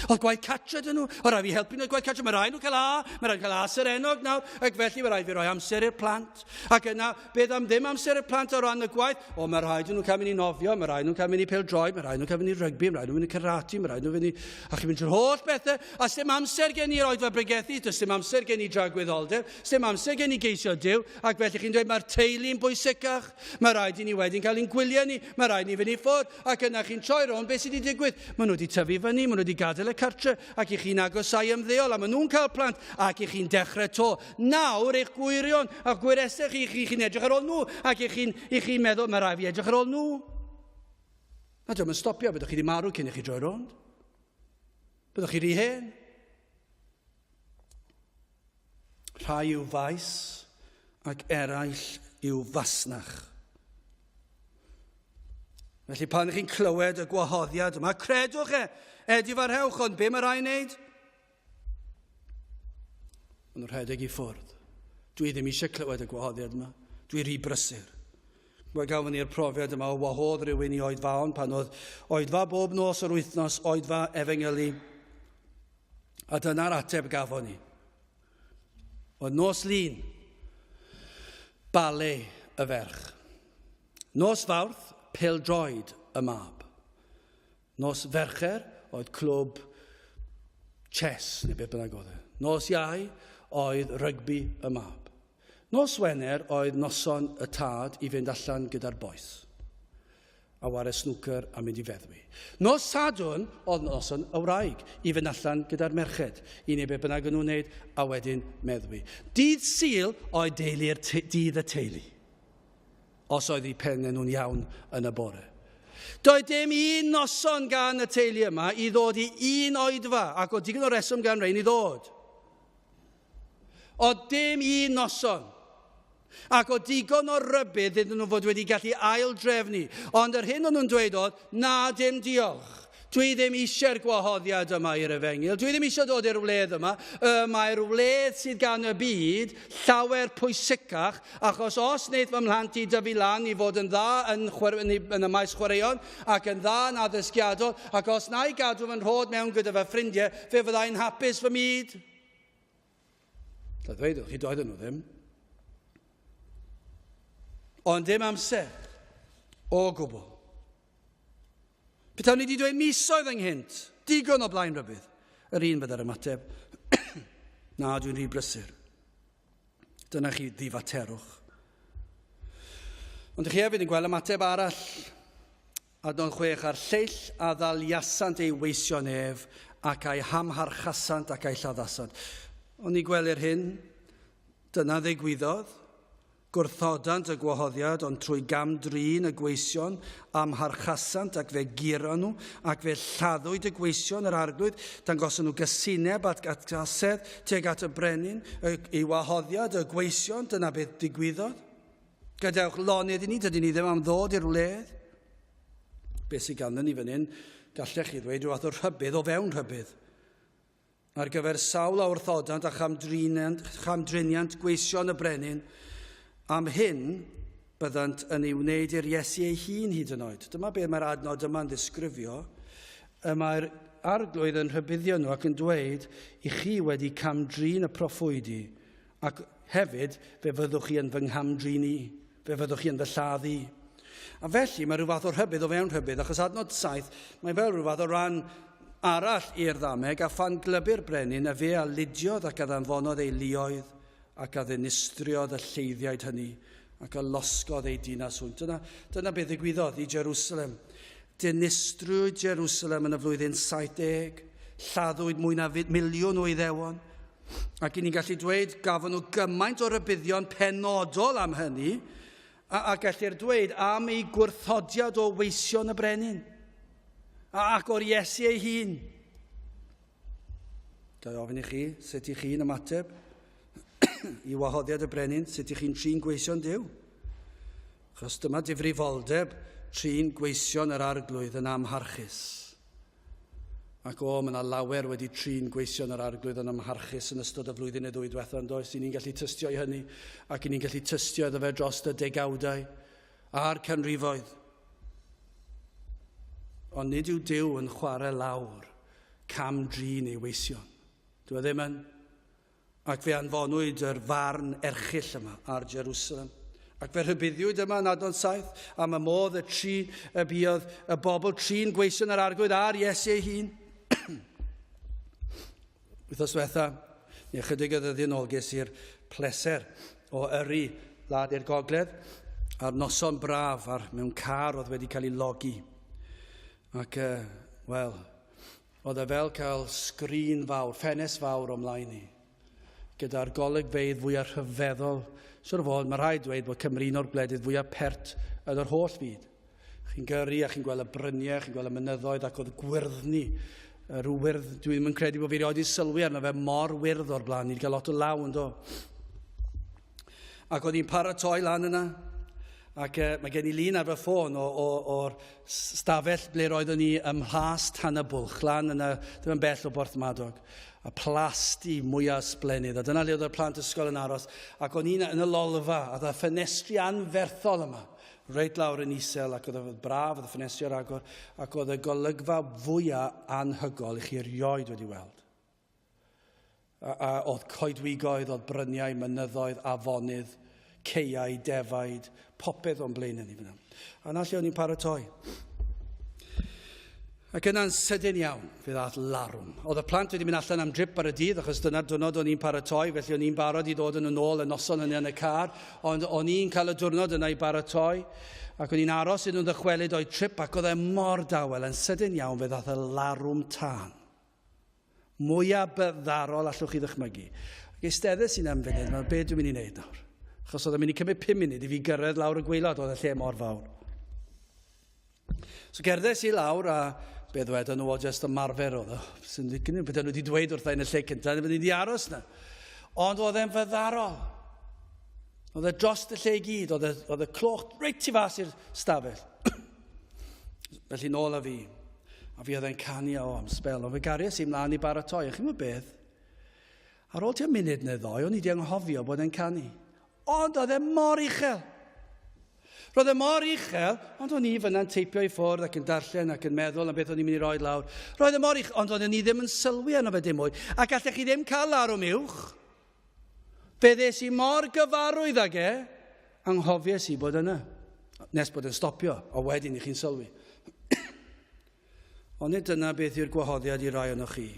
Oedd gwaith catre dyn nhw, o rai fi helpu nhw gwaith catre. Mae rai nhw cael A, mae rai nhw cael A serennog nawr, ac felly mae rai fi roi amser i'r plant. Ac yna, beth am ddim amser y plant o ran y gwaith? O, mae rhaid nhw cael mynd i nofio, mae rhaid nhw cael mynd i pêl-droed, mae rhaid nhw cael mynd i rygbi, mae rhaid nhw mynd i karate, mae rhaid nhw fynd i... A chi'n mynd trwy'r holl bethau, a sdim amser gen i oedfa bregethu, does dim amser gen i dragwyddoldeb, sdim amser gen i geisio Duw, ac felly chi'n dweud mae'r teulu'n bwysicach, mae rhaid i ni wedyn cael ein gwyliau ni, mae rhaid ni fynd i ffwrdd, ac yna chi'n troi rownd, beth sydd wedi digwydd? Maen nhw wedi tyfu fyny, maen nhw wedi gadael y cartre, ac i chi'n agosau ymddeol, a maen nhw'n cael plant, ac i chi'n dechrau to. Nawr eich gwyrion a'ch gwyresau chi, chi chi'n edrych ar ôl nhw, ac i chi'n i chi meddwl, mae rhaid fi edrych ar ôl nhw. A diolch yn stopio, byddwch chi wedi marw cyn i chi droi rownd. Byddwch chi rhy hen. Rhai i'w faes ac eraill i'w fasnach. Felly pan chi'n clywed y gwahoddiad yma, credwch e, edifarhewch, ond be mae rhai'n wneud? Maen nhw'n rhedeg i ffwrdd. Dwi ddim eisiau clywed y gwahoddiad yma. Dwi rhy brysur. Mae gafon ni'r profiad yma o wahodd rhywun i oedfaon pan oedd oedfa bob nos o'r wythnos, oedfa efengylu. A dyna'r ateb gafon ni. Oedd nos lun, bale y ferch. Nos fawrth, pêl-droed y mab. Nos Fercher oedd clwb chess neu beth bynnag oedd e. Nos Iau oedd rygbi y mab. Nos Wener oedd noson y tad i fynd allan gyda'r bois a ware snwcer a mynd i feddwi. Nos Sadwrn oedd noson y wraig i fynd allan gyda'r merched i wneud beth bynnag o'n nhw'n wneud a wedyn meddwi. Dydd Sul oedd deulu'r dydd y teulu. Os oedd eu pennau nhw'n iawn yn y bore. Doedd dim un noson gan y teulu yma i ddod i un oedfa, ac oedd digon o reswm gan rein i ddod. Oedd dim un noson. Ac oedd digon o rybudd iddyn nhw fod wedi gallu ail-drefnu. Ond yr hyn o'n nhw'n dweud oedd, na dim diolch. Dwi ddim eisiau'r gwahoddiad yma i'r efengyl. Dwi ddim eisiau dod i'r wledd yma. Y mae'r wledd sydd gan y byd llawer pwysicach, achos os wneith fy mhlant i dyfu lan i fod yn dda yn, yn, yn y maes chwaraeon ac yn dda yn addysgiadol, ac os na i gadw fy nrhod mewn gyda fy ffrindiau, fe fyddai'n hapus fy myd. Da ddweud, chi doedden nhw ddim. Ond dim amser o gwbl. Petawn ni wedi dweud misoedd ynghynt, digon o blaen rybudd, yr un fydda'r ymateb. Na, dwi'n rhy brysur. Dyna chi ddifaterwch. Ond chi hefyd yn gweld ymateb arall. Adnod 6, A'r lleill a ddaliasant ei weision ef, ac a'i hamharchasant ac a'i lladdasant. Ond ni gwelir hyn, dyna ddigwyddodd. Gwrthodant y gwahoddiad, ond trwy gam-drin y gweision, amharchasant ac fe guron nhw, ac fe lladdwyd y gweision yr arglwydd. Dangoson nhw gysineb at atgasedd tuag at y brenin, ei wahoddiad, y gweision, dyna beth digwyddodd. Gadewch lonydd i ni, dydyn ni ddim am ddod i'r wledd. Beth sydd ganddyn ni fan hyn, gallech chi ddweud rhyw fath o rhybudd o fewn rhybudd. Ar gyfer sawl a wrthodant a chamdriniant, chamdriniant gweision y brenin, am hyn byddant yn ei wneud i'r Iesu ei hun hyd yn oed. Dyma beth mae'r adnod yma'n ddisgrifio. Y mae'r arglwydd yn rhybuddio nhw ac yn dweud i chi wedi camdrin y proffwydi Ac hefyd, fe fyddwch chi yn fy ngham-drin i, fe fyddwch chi yn fy lladd i. A felly, mae rhyw fath o rhybudd o fewn rhybudd, achos adnod 7, mae fel rhyw fath o ran arall i'r ddameg, a phan glybu'r brenin, y fe a lidiodd ac a ddanfonodd ei luoedd, ac a ddinistriodd y lleiddiaid hynny, ac a losgodd ei dinas hwynt. Dyna, dyna beth ddigwyddodd i Jerusalem. Dinistriwyd Jerusalem yn y flwyddyn 70, lladdwyd mwy na miliwn o Iddewon, Ac i ni'n gallu dweud, gafon nhw gymaint o rybuddion penodol am hynny, a, a gellir dweud am ei gwrthodiad o weision y brenin, a, ac o'r Iesu ei hun. Ga i ofyn i chi, sut i chi'n ymateb i wahoddiad y brenin, sut i chi'n trin gweision Duw? Achos dyma difrifoldeb trin gweision yr arglwydd yn amharchus. Ac o, mae yna lawer wedi trin gweision yr arglwydd yn amharchus yn ystod y flwyddyn neu ddwy diwethaf, yn does? I ni'n gallu tystio i hynny, ac i ni'n gallu tystio iddo fe dros y degawdau a'r canrifoedd. Ond nid yw Duw yn chwarae lawr cam drin ei weision. Dwi e ddim yn. Ac fe anfonwyd yr farn erchyll yma ar Jerusalem. Ac fe rhybuddiwyd yma yn adnod 7 am y modd y tri y buodd y bobl trin gweision yr arglwydd a'r Iesu ei hun. Wythnos diwetha, neu ychydig o ddyddiau nôl, ges i'r pleser o yrru lad i'r gogledd ar noson braf ar mewn car oedd wedi cael ei logi. Ac, uh, wel, Oedd e fel cael sgrin fawr, ffenest fawr o mlaen i, gyda'r golygfeydd fwyaf rhyfeddol. Siwr o fod, mae rhaid dweud bod Cymru un o'r gwledydd fwyaf pert yn yr holl fyd. Chi'n gyrru a chi'n gweld y bryniau, chi'n gweld y mynyddoedd ac oedd gwyrddni, rhyw wyrdd, dwi ddim yn credu bod fi erioed wedi sylwi arno fe mor wyrdd o'r blaen, ni wedi cael lot o law yn do. Ac oedd hi'n paratoi lan yna, ac uh, mae gen i lun ar fy ffôn o'r stafell ble roeddwn ni ym Mhlas Tan y Bwlch, lan yna, ddim yn bell o Borthmadog. Y plasty mwyaf sblennydd, a dyna lle oedd y plant ysgol yn aros. Ac o'n i'n yn y lolfa, a oedd y ffenestri anferthol yma, reit lawr yn isel, ac oedd y braf, oedd y ffenestri ar agor, ac oedd y golygfa fwyaf anhygol i chi erioed wedi weld. A, a oedd coedwigoedd, oedd bryniau, mynyddoedd, afonydd, ceiau, defaid, popeth o'n blaen ni fyna. A na lle o'n i'n paratoi. Ac yna'n sydyn iawn, fe ddaeth larwm. Oedd y plant wedi mynd allan am drip ar y dydd, achos dyna'r diwrnod o'n i'n paratoi, felly o'n i'n barod i ddod yn ôl y noson hynny yn y car, ond o'n i'n cael y diwrnod yna i baratoi, ac o'n i'n aros iddyn nhw ddychwelyd o'i trip, ac oedd e mor dawel, yn sydyn iawn fe ddaeth y larwm tân. Mwyaf byddarol allwch chi ddychmygu. Ac eisteddes i'n am funud, meddwl, be dwi'n mynd i wneud nawr? Achos oedd e'n mynd i cymryd 5 munud i fi gyrraedd lawr y gwaelod, oedd y lle mor fawr. So gerddes i lawr a be ddwedon nhw, o just ymarfer oedd o. Sy'n ddigwydd, beth nhw wedi dweud wrtha yn y lle cyntaf, ddim wedi aros na. Ond oedd e'n fyddarol. Oedd e dros y lle i gyd, oedd e, oedd y cloch reit tu fas i'r stafell. Felly nôl â fi. A fi oedd e'n canu o am sbel, ond fe garies i mlaen i baratoi. A chi'n gwybod beth? Ar ôl tua munud neu ddoi, o'n i wedi anghofio bod e'n canu. Ond oedd e mor uchel. Roedd e mor uchel, ond o'n i fyna'n teipio i ffwrdd ac yn darllen ac yn meddwl am beth o'n i'n mynd i roi lawr. Roedd e mor uchel, ond oedden ni ddim yn sylwi arno fe dim mwy. Ac allech chi ddim cael larwm uwch. Fe ddes i mor gyfarwydd ag e, anghofies i bod yna. Nes bod yn stopio, a wedyn i chi'n sylwi. Ond nid dyna beth yw'r gwahoddiad i rai ohonoch chi.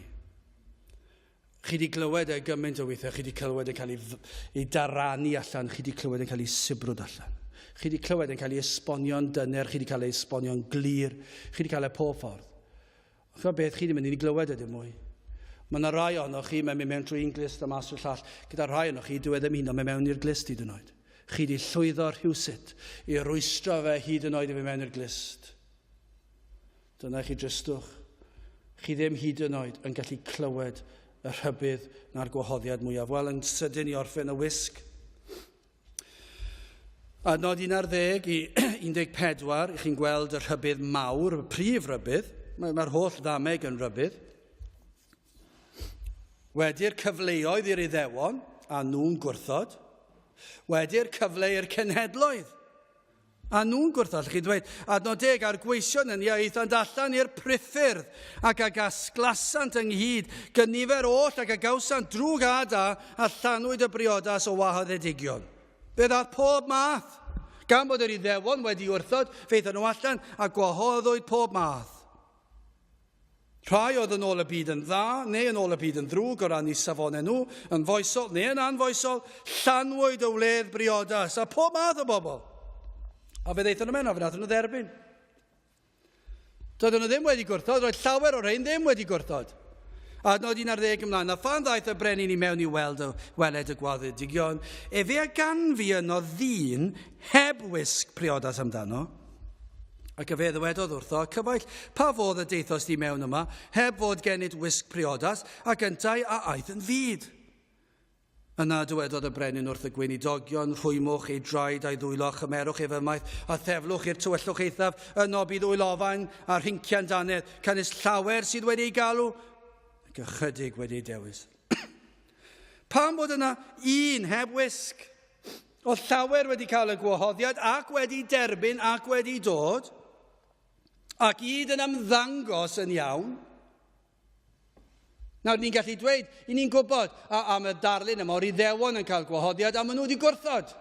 Chi wedi glywed e gymaint o weithiau, chi wedi clywed yn cael ei, ei daranu allan, chi wedi clywed yn cael ei sibrwd allan. Chi wedi clywed yn cael ei esbonio'n dyner, chi wedi cael ei esbonio'n glir, chi wedi cael ei pob ffordd. Ond chymod beth, chi ddim yn mynd i glywed e dim mwy. Mae yna rai ohonoch chi, mae'n mynd mewn trwy un glust a mas trwy'r llall. Gyda rhai ohonoch chi, dyw e ddim hyd yn oed mynd mewn i'r glust hyd yn oed. Chi wedi llwyddo rhywsut i rwystro fe hyd yn oed i fynd mewn i'r glust. Dyna chi dristwch. Chi ddim hyd yn oed yn gallu clywed y rhybudd na'r gwahoddiad mwyaf. Wel, yn sydyn i orffen y wisg. Adnod 11 i 14, i chi'n gweld y rhybudd mawr, y prif rybudd. Mae'r mae holl ddameg yn rhybudd. Wedi'r cyfleoedd i'r Iddewon, a nhw'n gwrthod. Wedi'r cyfle i'r cenhedloedd, A nhw'n gwrthod, allwch chi ddweud, adnod deg, a'r gweision yn aethant allan i'r priffyrdd, ac a gasglasant ynghyd gynifer oll ac a gawsant drwg a da, a llanwyd y briodas o wahoddedigion. Fe ddaeth pob math. Gan bod yr Iddewon wedi wrthod, fe aethon nhw allan a gwahoddwyd pob math. Rhai oedd yn ôl y byd yn dda neu yn ôl y byd yn ddrwg o ran eu safonau nhw, yn foesol neu yn anfoesol, llanwyd y wledd briodas a pob math o bobl. A fe ddaethon nhw mewn a fe wnaethon nhw dderbyn. Doedden nhw ddim wedi gwrthod, roedd llawer o'r rhain ddim wedi gwrthod. Adnod 11 ymlaen, a phan ddaeth y brenin i mewn i weld y weled y gwaddedigion, efe a ganfu yno ddyn heb wisg priodas amdano, Ac efe ddywedodd wrtho, Cyfaill, pa fodd y daethost di mewn yma, heb fod gennyt wisg priodas, ac yntau a aeth yn fud? Yna dywedodd y brenin wrth y gweinidogion, Rhwymwch ei draed a'i ddwylo, a chymerwch ef ymaith, a theflwch i'r tywyllwch eithaf, yno bydd wylofain a rhincian dannedd, canys llawer sydd wedi ei galw, ac ychydig wedi ei dewis. Pam bod yna un heb wisg? Oedd llawer wedi cael y gwahoddiad ac wedi derbyn ac wedi dod, ac hyd yn ymddangos yn iawn. Nawr, ni'n gallu dweud, i ni'n gwybod am y darlun yma o'r Iddewon yn cael gwahoddiad, a maen nhw wedi gwrthod.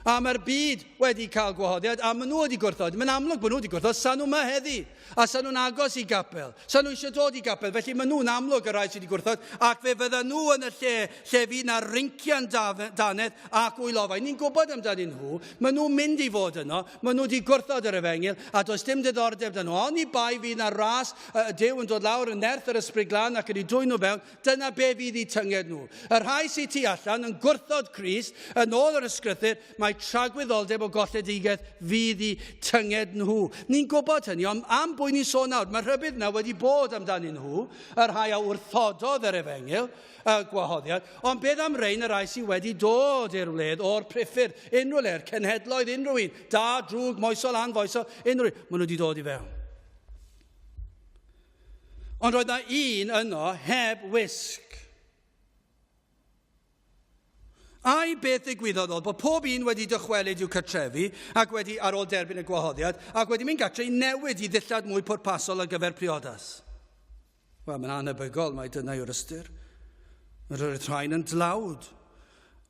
A mae'r byd wedi cael gwahoddiad, a maen nhw wedi gwrthod. Mae'n amlwg bod nhw wedi gwrthod, sa nhw yma heddi, a sa nhw'n agos i gapel, sa nhw eisiau dod i gapel, felly maen nhw'n amlwg y rhai sydd wedi gwrthod, ac fe fyddan nhw yn y lle lle fydd na rincian dannedd ac wylofau. Ni'n gwybod amdanyn nhw, maen nhw'n mynd i fod yno, maen nhw wedi gwrthod yr efengyl, a does dim diddordeb 'da nhw. Oni bai fydd na ras y Duw yn dod lawr yn nerth yr Ysbryd Glân ac yn eu dwyn nhw fewn, Dyna be fydd eu tynged nhw. Y rhai sydd tu allan yn gwrthod Crist, yn ôl yr ysgrythur, mae tragwyddoldeb o golledigaeth fydd eu tynged nhw. Ni'n gwybod hynny, ond am bwy ni'n sôn nawr? Mae rhybudd yna wedi bod amdanyn nhw, y rhai a wrthododd yr efengyl, y gwahoddiad, ond beth am rein y rhai sydd wedi dod i'r wledd o'r priffyrdd, unrhyw le'r cenhedloedd, unrhyw un, da, drwg, moesol, anfoesol, unrhyw un, maen nhw wedi dod i fewn. Ond roedd na un yno heb wisg. Ai beth ddigwyddodd oedd bod pob un wedi dychwelyd i'w cartrefi ac wedi ar ôl derbyn y gwahoddiad ac wedi mynd gatre i newid i ddillad mwy pwrpasol ar gyfer priodas. Wel, mae'n anebygol mai dyna yw'r ystyr. Roedd rhain yn dlawd.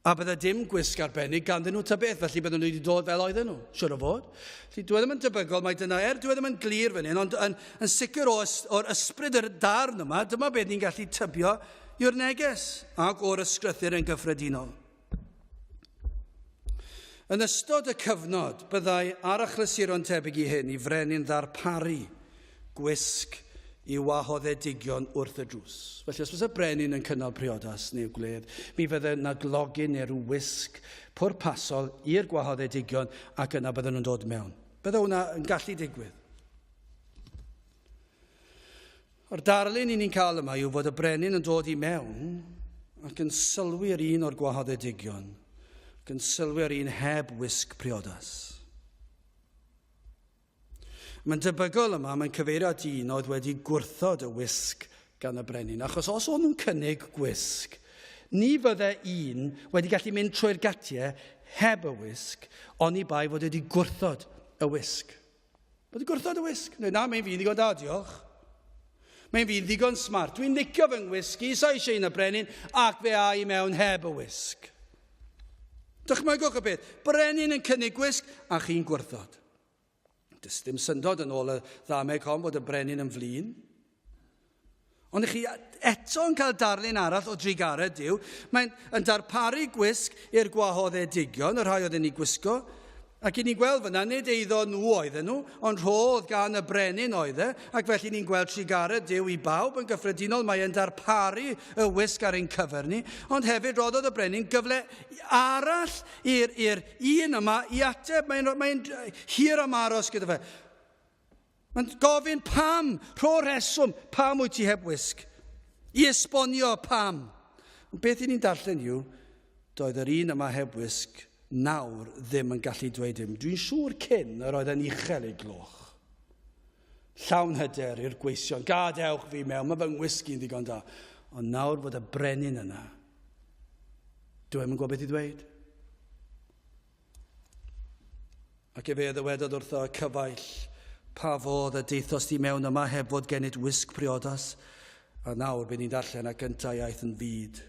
A bydde dim gwisg arbennig ganddyn nhw ta beth, felly bydden nhw wedi dod fel oedden nhw, siwr o fod. Felly dwi e ddim yn debygol mai dyna, er dwi e ddim yn glir fan hyn, ond yn, yn sicr o, o'r ysbryd yr darn yma, dyma beth ni'n gallu tybio yw'r neges, ac o'r ysgrythur yn gyffredinol. Yn ystod y cyfnod, byddai ar achlysuron tebyg i hyn i frenin ddarparu gwisg i wahoddedigion wrth y drws. Felly os fysa brenin yn cynnal priodas neu gwledd, mi fydde yna glogyn neu rhyw wisg pwrpasol i'r gwahoddedigion ac yna bydden nhw'n dod mewn. Bydde hwnna yn gallu digwydd. O'r darlun i ni'n cael yma yw fod y brenin yn dod i mewn ac yn sylwi ar un o'r gwahoddedigion ac yn sylwi ar un heb wisg priodas. Mae'n debygol yma, mae'n cyfeirio at un oedd wedi gwrthod y wisg gan y brenin, achos os o'n nhw'n cynnig gwisg, ni fydde un wedi gallu mynd trwy'r gatiau heb y wisg, oni bai fod wedi gwrthod y wisg. Wedi gwrthod y wisg. Neu na, mae'n fi'n ddigon da, diolch. Mae'n fi'n ddigon smart. Dwi'n licio fy ngwisg i, sa eisiau un y brenin, ac fe a i mewn heb y wisg. Dychmygwch y beth. Brenin yn cynnig gwisg, a chi'n gwrthod. Does dim syndod yn ôl y ddameg hon fod y brenin yn flin. Ond i chi eto yn cael darlun arall o drugaredd Duw, mae'n yn darparu gwisg i'r gwahoddedigion, y rhai oedd yn ei gwisgo, ac i ni'n gweld fyna, nid eiddo nhw oedden nhw, ond rhodd gan y brenin oedd e, ac felly ni'n gweld trugaredd Duw i bawb yn gyffredinol, mae e'n darparu y wisg ar ein cyfer ni, ond hefyd rhoddodd y brenin gyfle arall i'r un yma i ateb, mae'n mae hir am aros gyda fe. Mae'n gofyn pam, rho reswm, pam wyt ti heb wisg? I esbonio pam. Ond beth i ni'n darllen yw, doedd yr un yma heb wisg nawr ddim yn gallu dweud dim. Dwi'n siŵr cyn yr oedd yn uchel ei gloch. Llawn hyder i'r gweision, gadewch fi mewn, mae fy ngwisg i'n ddigon da. Ond nawr fod y brenin yna, dwi ddim yn gwybod beth i ddweud. Ac efe a ddywedodd wrtho y cyfaill, Pa fodd y daethost di mewn yma heb fod gennyt wisg priodas? A nawr by ni'n darllen ac yntau aeth yn fud.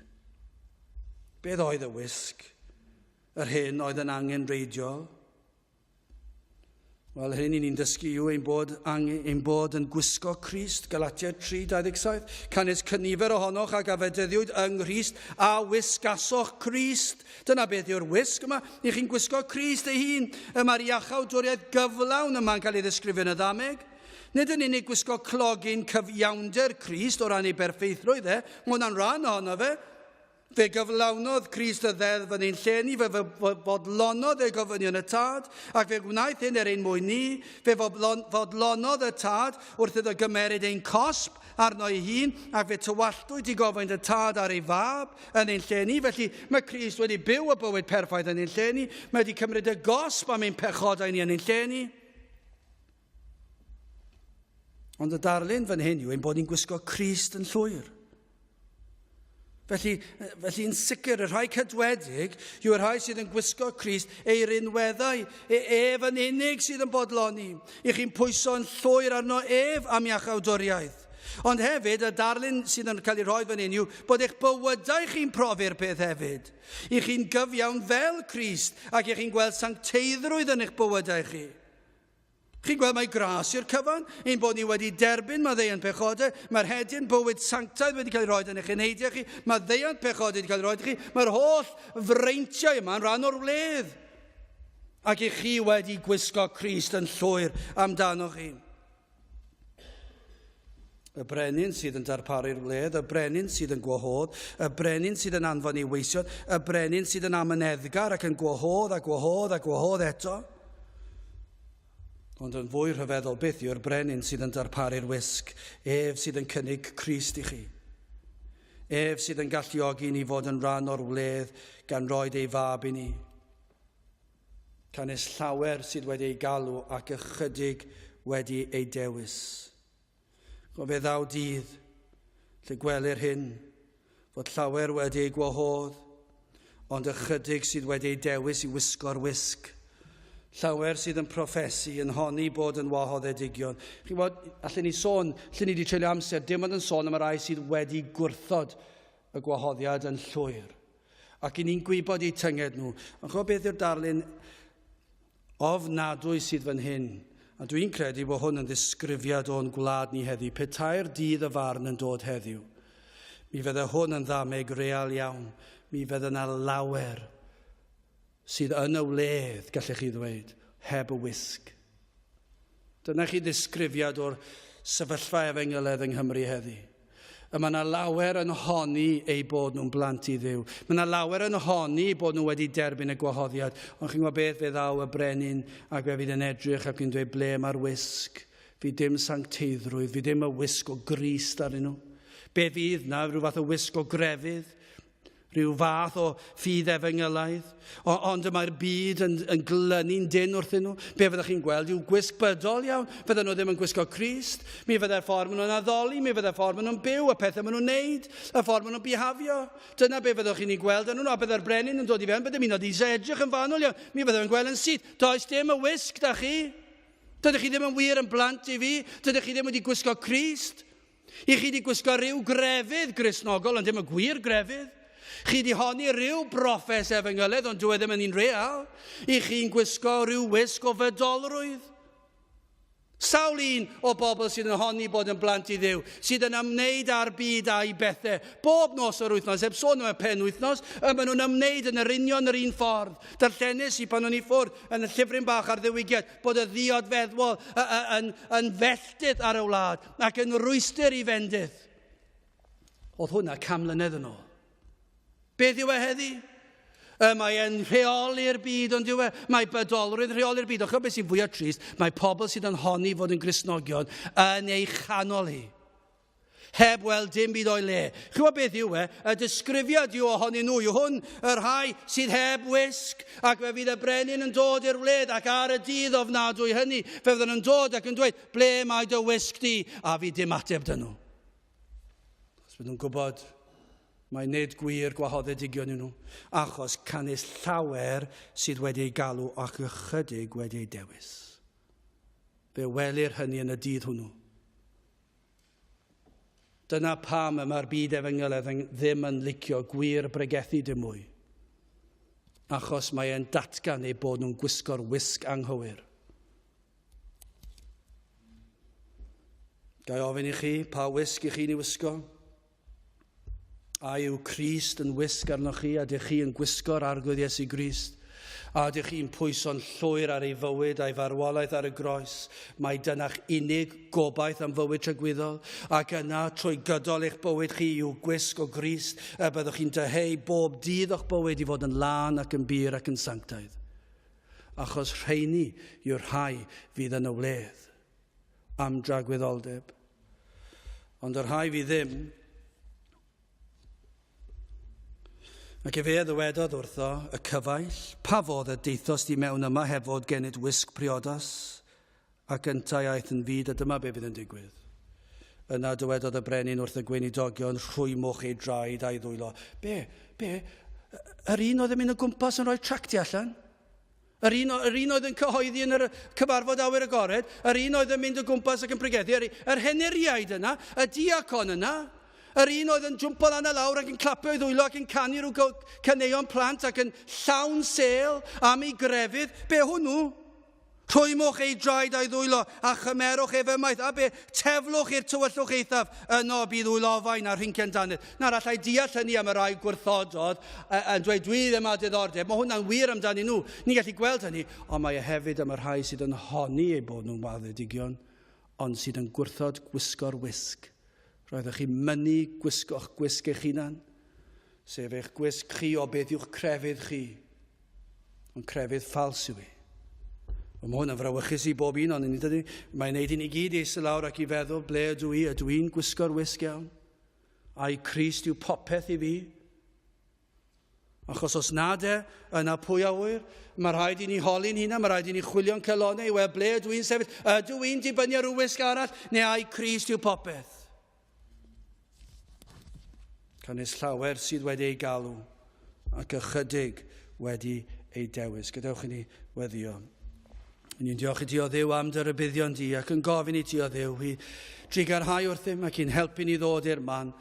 Beth oedd y wisg? Yr hyn oedd yn angenrheidiol? Wel, hyn i ni'n dysgu yw ein bod, ein bod yn gwisgo Crist, Galatiaid 3:27. Canys cynifer ohonoch ag a fedyddiwyd yng Nghrist a wisgasoch Crist. Dyna beth yw'r wisg yma. I chi'n gwisgo Crist ei hun. Y mae'r iachawdwriaeth gyflawn yma'n cael ei ddisgrifio yn y ddameg. Nid yn unig gwisgo clogyn cyfiawnder Crist o ran ei berffeithrwydd e, mae hwnna'n rhan ohono fe. Fe gyflawnodd Crist y ddeddf yn ein lle ni, fe fodlonodd ei gofynion y Tad, ac fe wnaeth hyn er ein mwyn ni. Fe fodlonodd y Tad wrth iddo gymeryd ein cosb arno ei hun, ac fe tywalltwyd digofaint y Tad ar ei Fab yn ein lle ni. Felly mae Crist wedi byw y bywyd perffaith yn ein lle ni, mae wedi cymryd y gosb am ein pechodau ni yn ein lle ni. Ond y darlun fan hyn yw ein bod ni'n gwisgo Crist yn llwyr. Felly, felly yn sicr, y rhai cydwedig yw y rhai sydd yn gwisgo Crist ei rinweddau, e, ef yn unig sydd yn bodloni. I chi'n pwyso yn llwyr arno ef am iachawdwriaeth. Ond hefyd, y darlun sydd yn cael ei rhoi fan hyn yw bod eich bywydau chi'n profi'r peth hefyd. I chi'n gyfiawn fel Crist ac i chi'n gweld sancteiddrwydd yn eich bywydau chi. Chi'n gweld mai gras yw'r cyfan, ein bod ni wedi derbyn maddeuant pechodau, mae'r hedyn bywyd sanctaidd wedi cael ei roi yn eich eneidiau chi, maddeuant pechodau wedi cael ei roi i chi, mae'r holl freintiau yma yn rhan o'r wledd. Ac i chi wedi gwisgo Crist yn llwyr amdano chi. Y brenin sydd yn darparu'r wledd, y brenin sydd yn gwahodd, y brenin sydd yn anfon ei weision, y brenin sydd yn amyneddgar ac yn gwahodd a gwahodd a gwahodd eto. Ond yn fwy rhyfeddol byth yw'r brenin sydd yn darparu'r wisg, ef sydd yn cynnig Crist i chi. Ef sydd yn galluogi ni fod yn rhan o'r wledd gan roed ei fab i ni. Canys llawer sydd wedi ei galw ac ychydig wedi ei dewis. Go fe ddaw dydd lle gwelir hyn, fod llawer wedi ei gwahodd, ond ychydig sydd wedi ei dewis i wisgo'r wisg. Llawer sydd yn proffesu, yn honni bod yn wahoddedigion. Chi'n gwybod, allen ni sôn, lle ni wedi treulio amser, dim ond yn sôn am y rhai sydd wedi gwrthod y gwahoddiad yn llwyr. Ac i ni'n gwybod eu tynged nhw. Ond chymod beth yw'r darlun ofnadwy sydd fan hyn? A dwi'n credu bod hwn yn ddisgrifiad o'n gwlad ni heddiw. Petai'r dydd y farn yn dod heddiw, mi fydde hwn yn ddameg real iawn. Mi fydde yna lawer sydd yn y wledd, gallech chi ddweud, heb y wisg. Dyna chi ddisgrifiad o'r sefyllfa efengyledd yng Nghymru heddi. Y mae yna lawer yn honni eu bod nhw'n blant i Dduw. Mae yna lawer yn honni bod nhw wedi derbyn y gwahoddiad. Ond chi'n gwybod beth, fe ddaw y brenin ac fe fydd yn edrych ac yn dweud ble mae'r wisg. Fi dim sancteiddrwydd, fi dim y wisg o Grist arnyn nhw. Be fydd na, rhyw fath o wisg o grefydd, rhyw fath o ffydd efengylaidd, o, ond y mae'r byd yn, yn glynu'n dyn wrthyn nhw. Be fyddwch chi'n gweld yw gwisg bydol iawn. Fydden nhw ddim yn gwisgo Crist. Mi fydde'r ffordd maen nhw'n addoli, mi fydde'r ffordd maen nhw'n byw, y pethau maen nhw'n neud, y ffordd maen nhw'n bihafio. Dyna be fyddwch chi'n ei gweld yn nhw. A bydde'r brenin yn dod i fewn, bydde mi'n oed eisiau edrych yn fanwl iawn. Mi fydde'n gweld yn syth. Does dim y wisg da chi. Dydych chi ddim yn wir yn blant i fi. Dydych chi ddim wedi gwisgo Crist. I chi 'di gwisgo rhyw grefydd Gristnogol, ond dim y gwir grefydd. Chi 'di honni rhyw broffes efengyledd, ond dyw e ddim yn un real. I chi'n gwisgo rhyw wisg o fydolrwydd. Sawl un o bobl sydd yn honni bod yn blant i Dduw, sydd yn ymwneud â'r byd a'i bethau. Bob nos o'r wythnos, heb sôn am y pen wythnos, y maen nhw'n ymwneud yn yr union yr un ffordd. Darllenes i pan o'n i ffwrdd yn y llyfryn bach ar ddiwygiad bod y ddiod feddwol yn, yn felltith ar y wlad ac yn rwystr i fendith. Oedd hwnna 100 mlynedd yn ôl. Beth yw e heddi? Y mae e'n rheoli'r byd, ond yw e? Mae bydolrwydd rheoli'r byd. Ond chybod beth sy'n fwyaf trist? Mae pobl sydd yn honni fod yn Gristnogion yn ei chanol hi. Heb weld dim byd o'i le. Chybod beth yw e? Y disgrifiad yw ohonyn nhw yw hwn, y rhai sydd heb wisg, ac fe fydd y brenin yn dod i'r wledd, ac ar y dydd ofnadwy hynny, fe fydden nhw'n dod ac yn dweud, ble mae dy wisg di? A fi dim ateb dyn nhw. Os bydden nhw'n gwybod Mae nid gwir gwahoddedigion yw nhw, achos canys llawer sydd wedi eu galw ac ychydig wedi eu dewis. Fe welir hynny yn y dydd hwnnw. Dyna pam y mae'r byd efengylaidd ddim yn licio gwir bregethu dim mwy. Achos mae e'n datgan eu bod nhw'n gwisgo'r wisg anghywir. Ga i ofyn i chi pa wisg i chi'n ei wisgo? A yw Crist yn wisg arnoch chi? A ydych chi yn gwisgo'r Arglwydd Iesu Grist? A ydych chi'n pwyso'n llwyr ar ei fywyd a'i farwolaeth ar y groes? Mae dyna'ch unig gobaith am fywyd tragwyddol, ac yna trwy gydol eich bywyd chi i'w gwisg o Grist, y byddwch chi'n dyheu bob dydd o'ch bywyd i fod yn lân ac yn bur ac yn sanctaidd. Achos rheini yw'r rhai fydd yn y wledd am dragwyddoldeb. Ond y rhai fi ddim. Ac efe a ddywedodd wrtho, y cyfaill, pa fodd y deithos di mewn yma heb fod gennyt wisg priodas? Ac yntau aeth yn fud, a dyma be fydd yn digwydd. Yna dywedodd y brenin wrth y gweinidogion, rhwymwch ei draed a'i ddwylo. Be? Be? Yr un oedd yn mynd o gwmpas yn rhoi tractiau allan? Yr un, yr un oedd yn cyhoeddi yn yr cyfarfod awyr agored, yr un oedd yn mynd o gwmpas ac yn pregethu, yr, yr henuriaid yna, y diacon yna, yr un oedd yn jwmpo lan a lawr ac yn clapio ei ddwylo ac yn canu rhyw caneuon plant ac yn llawn sêl am ei grefydd, be hwnnw? Rhwymwch ei draed a'i ddwylo a chymerwch ef ymaith, a be, teflwch i'r tywyllwch eithaf, yno bydd wylofain a rhincian dannedd. Nawr, allai deall hynny am y rhai gwrthododd yn dweud dwi ddim â diddordeb. Mae hwnna'n wir amdanyn nhw. Ni'n gallu gweld hynny, ond mae e hefyd am y rhai sydd yn honni eu bod nhw'n waddedigion, ond sydd yn gwrthod gwisgo'r wisg. Roeddech chi'n mynnu gwisgo'ch gwisg eich hunan, sef eich gwisg chi o beth yw'ch crefydd chi. Ond crefydd ffals yw hi. Ond mae hwn yn frawychus i bob un o'n ni, dydy? Mae'n neud i ni gyd i eistedd lawr ac i feddwl, ble ydw i? Ydw i'n gwisgo'r wisg iawn? Ai Crist yw popeth i fi? Achos os nad e, yna pwy a ŵyr? Mae rhaid i ni holi'n hunan, mae rhaid i ni chwilio'n celonau i weld ble ydw i'n sefyll. Ydw i'n dibynnu ar ryw wisg arall, neu ai Crist yw popeth? Canys llawer sydd wedi ei galw, ac ychydig wedi ei dewis. Gadewch i ni weddio. Ni'n diolch i ti o Dduw am dy rybuddion di ac yn gofyn i ti o Dduw i drugarhau wrthym ac i'n helpu ni ddod i'r man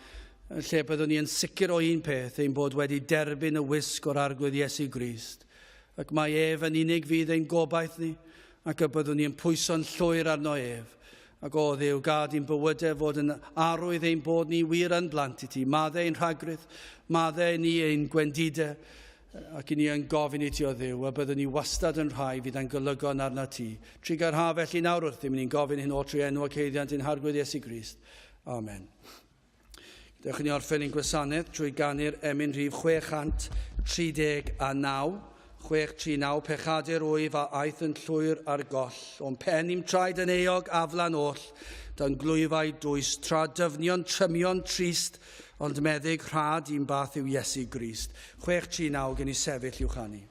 lle byddwn ni yn sicr o un peth, ein bod wedi derbyn y wisg o'r Arglwydd Iesu Grist, ac mae ef yn unig fydd ein gobaith ni, ac y byddwn ni yn pwyso'n llwyr arno ef. Ac o Dduw, gad i'n bywydau fod yn arwydd ein bod ni wir yn blant i ti. Maddau ein rhagrith, maddau ni ein gwendidau, ac i ni yn gofyn i ti o Dduw, a byddwn ni wastad yn rhai fydd yn golygon arna ti. Trugarha felly nawr wrthym, ni'n gofyn hyn oll trwy enw ac haeddiant ein Harglwydd Iesu Grist. Amen. Dewch i ni orffen ein gwasanaeth trwy ganu'r emyn rhif 639. 639, Pechadur wyf a aeth yn llwyr ar goll, o'm pen i'm traed yn euog aflan oll, dan glwyfau dwys, tra dyfnion trymion trist, ond meddyg rhad i'n bath yw Iesu Grist. 639, gen i sefyll i'w chanu.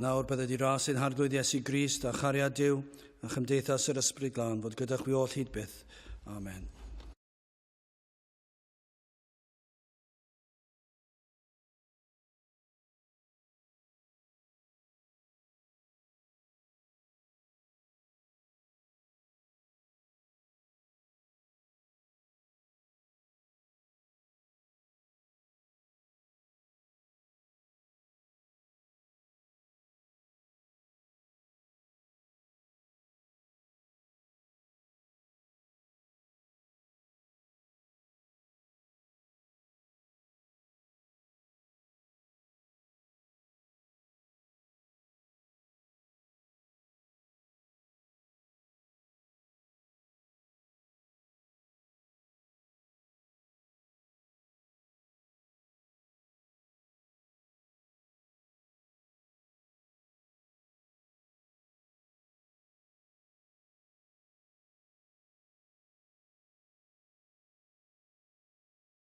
Nawr bydded i ras ein Harglwydd Iesu Grist a chariad Duw a chymdeithas yr Ysbryd Glân fod gyda chwi oll hyd byth. Amen.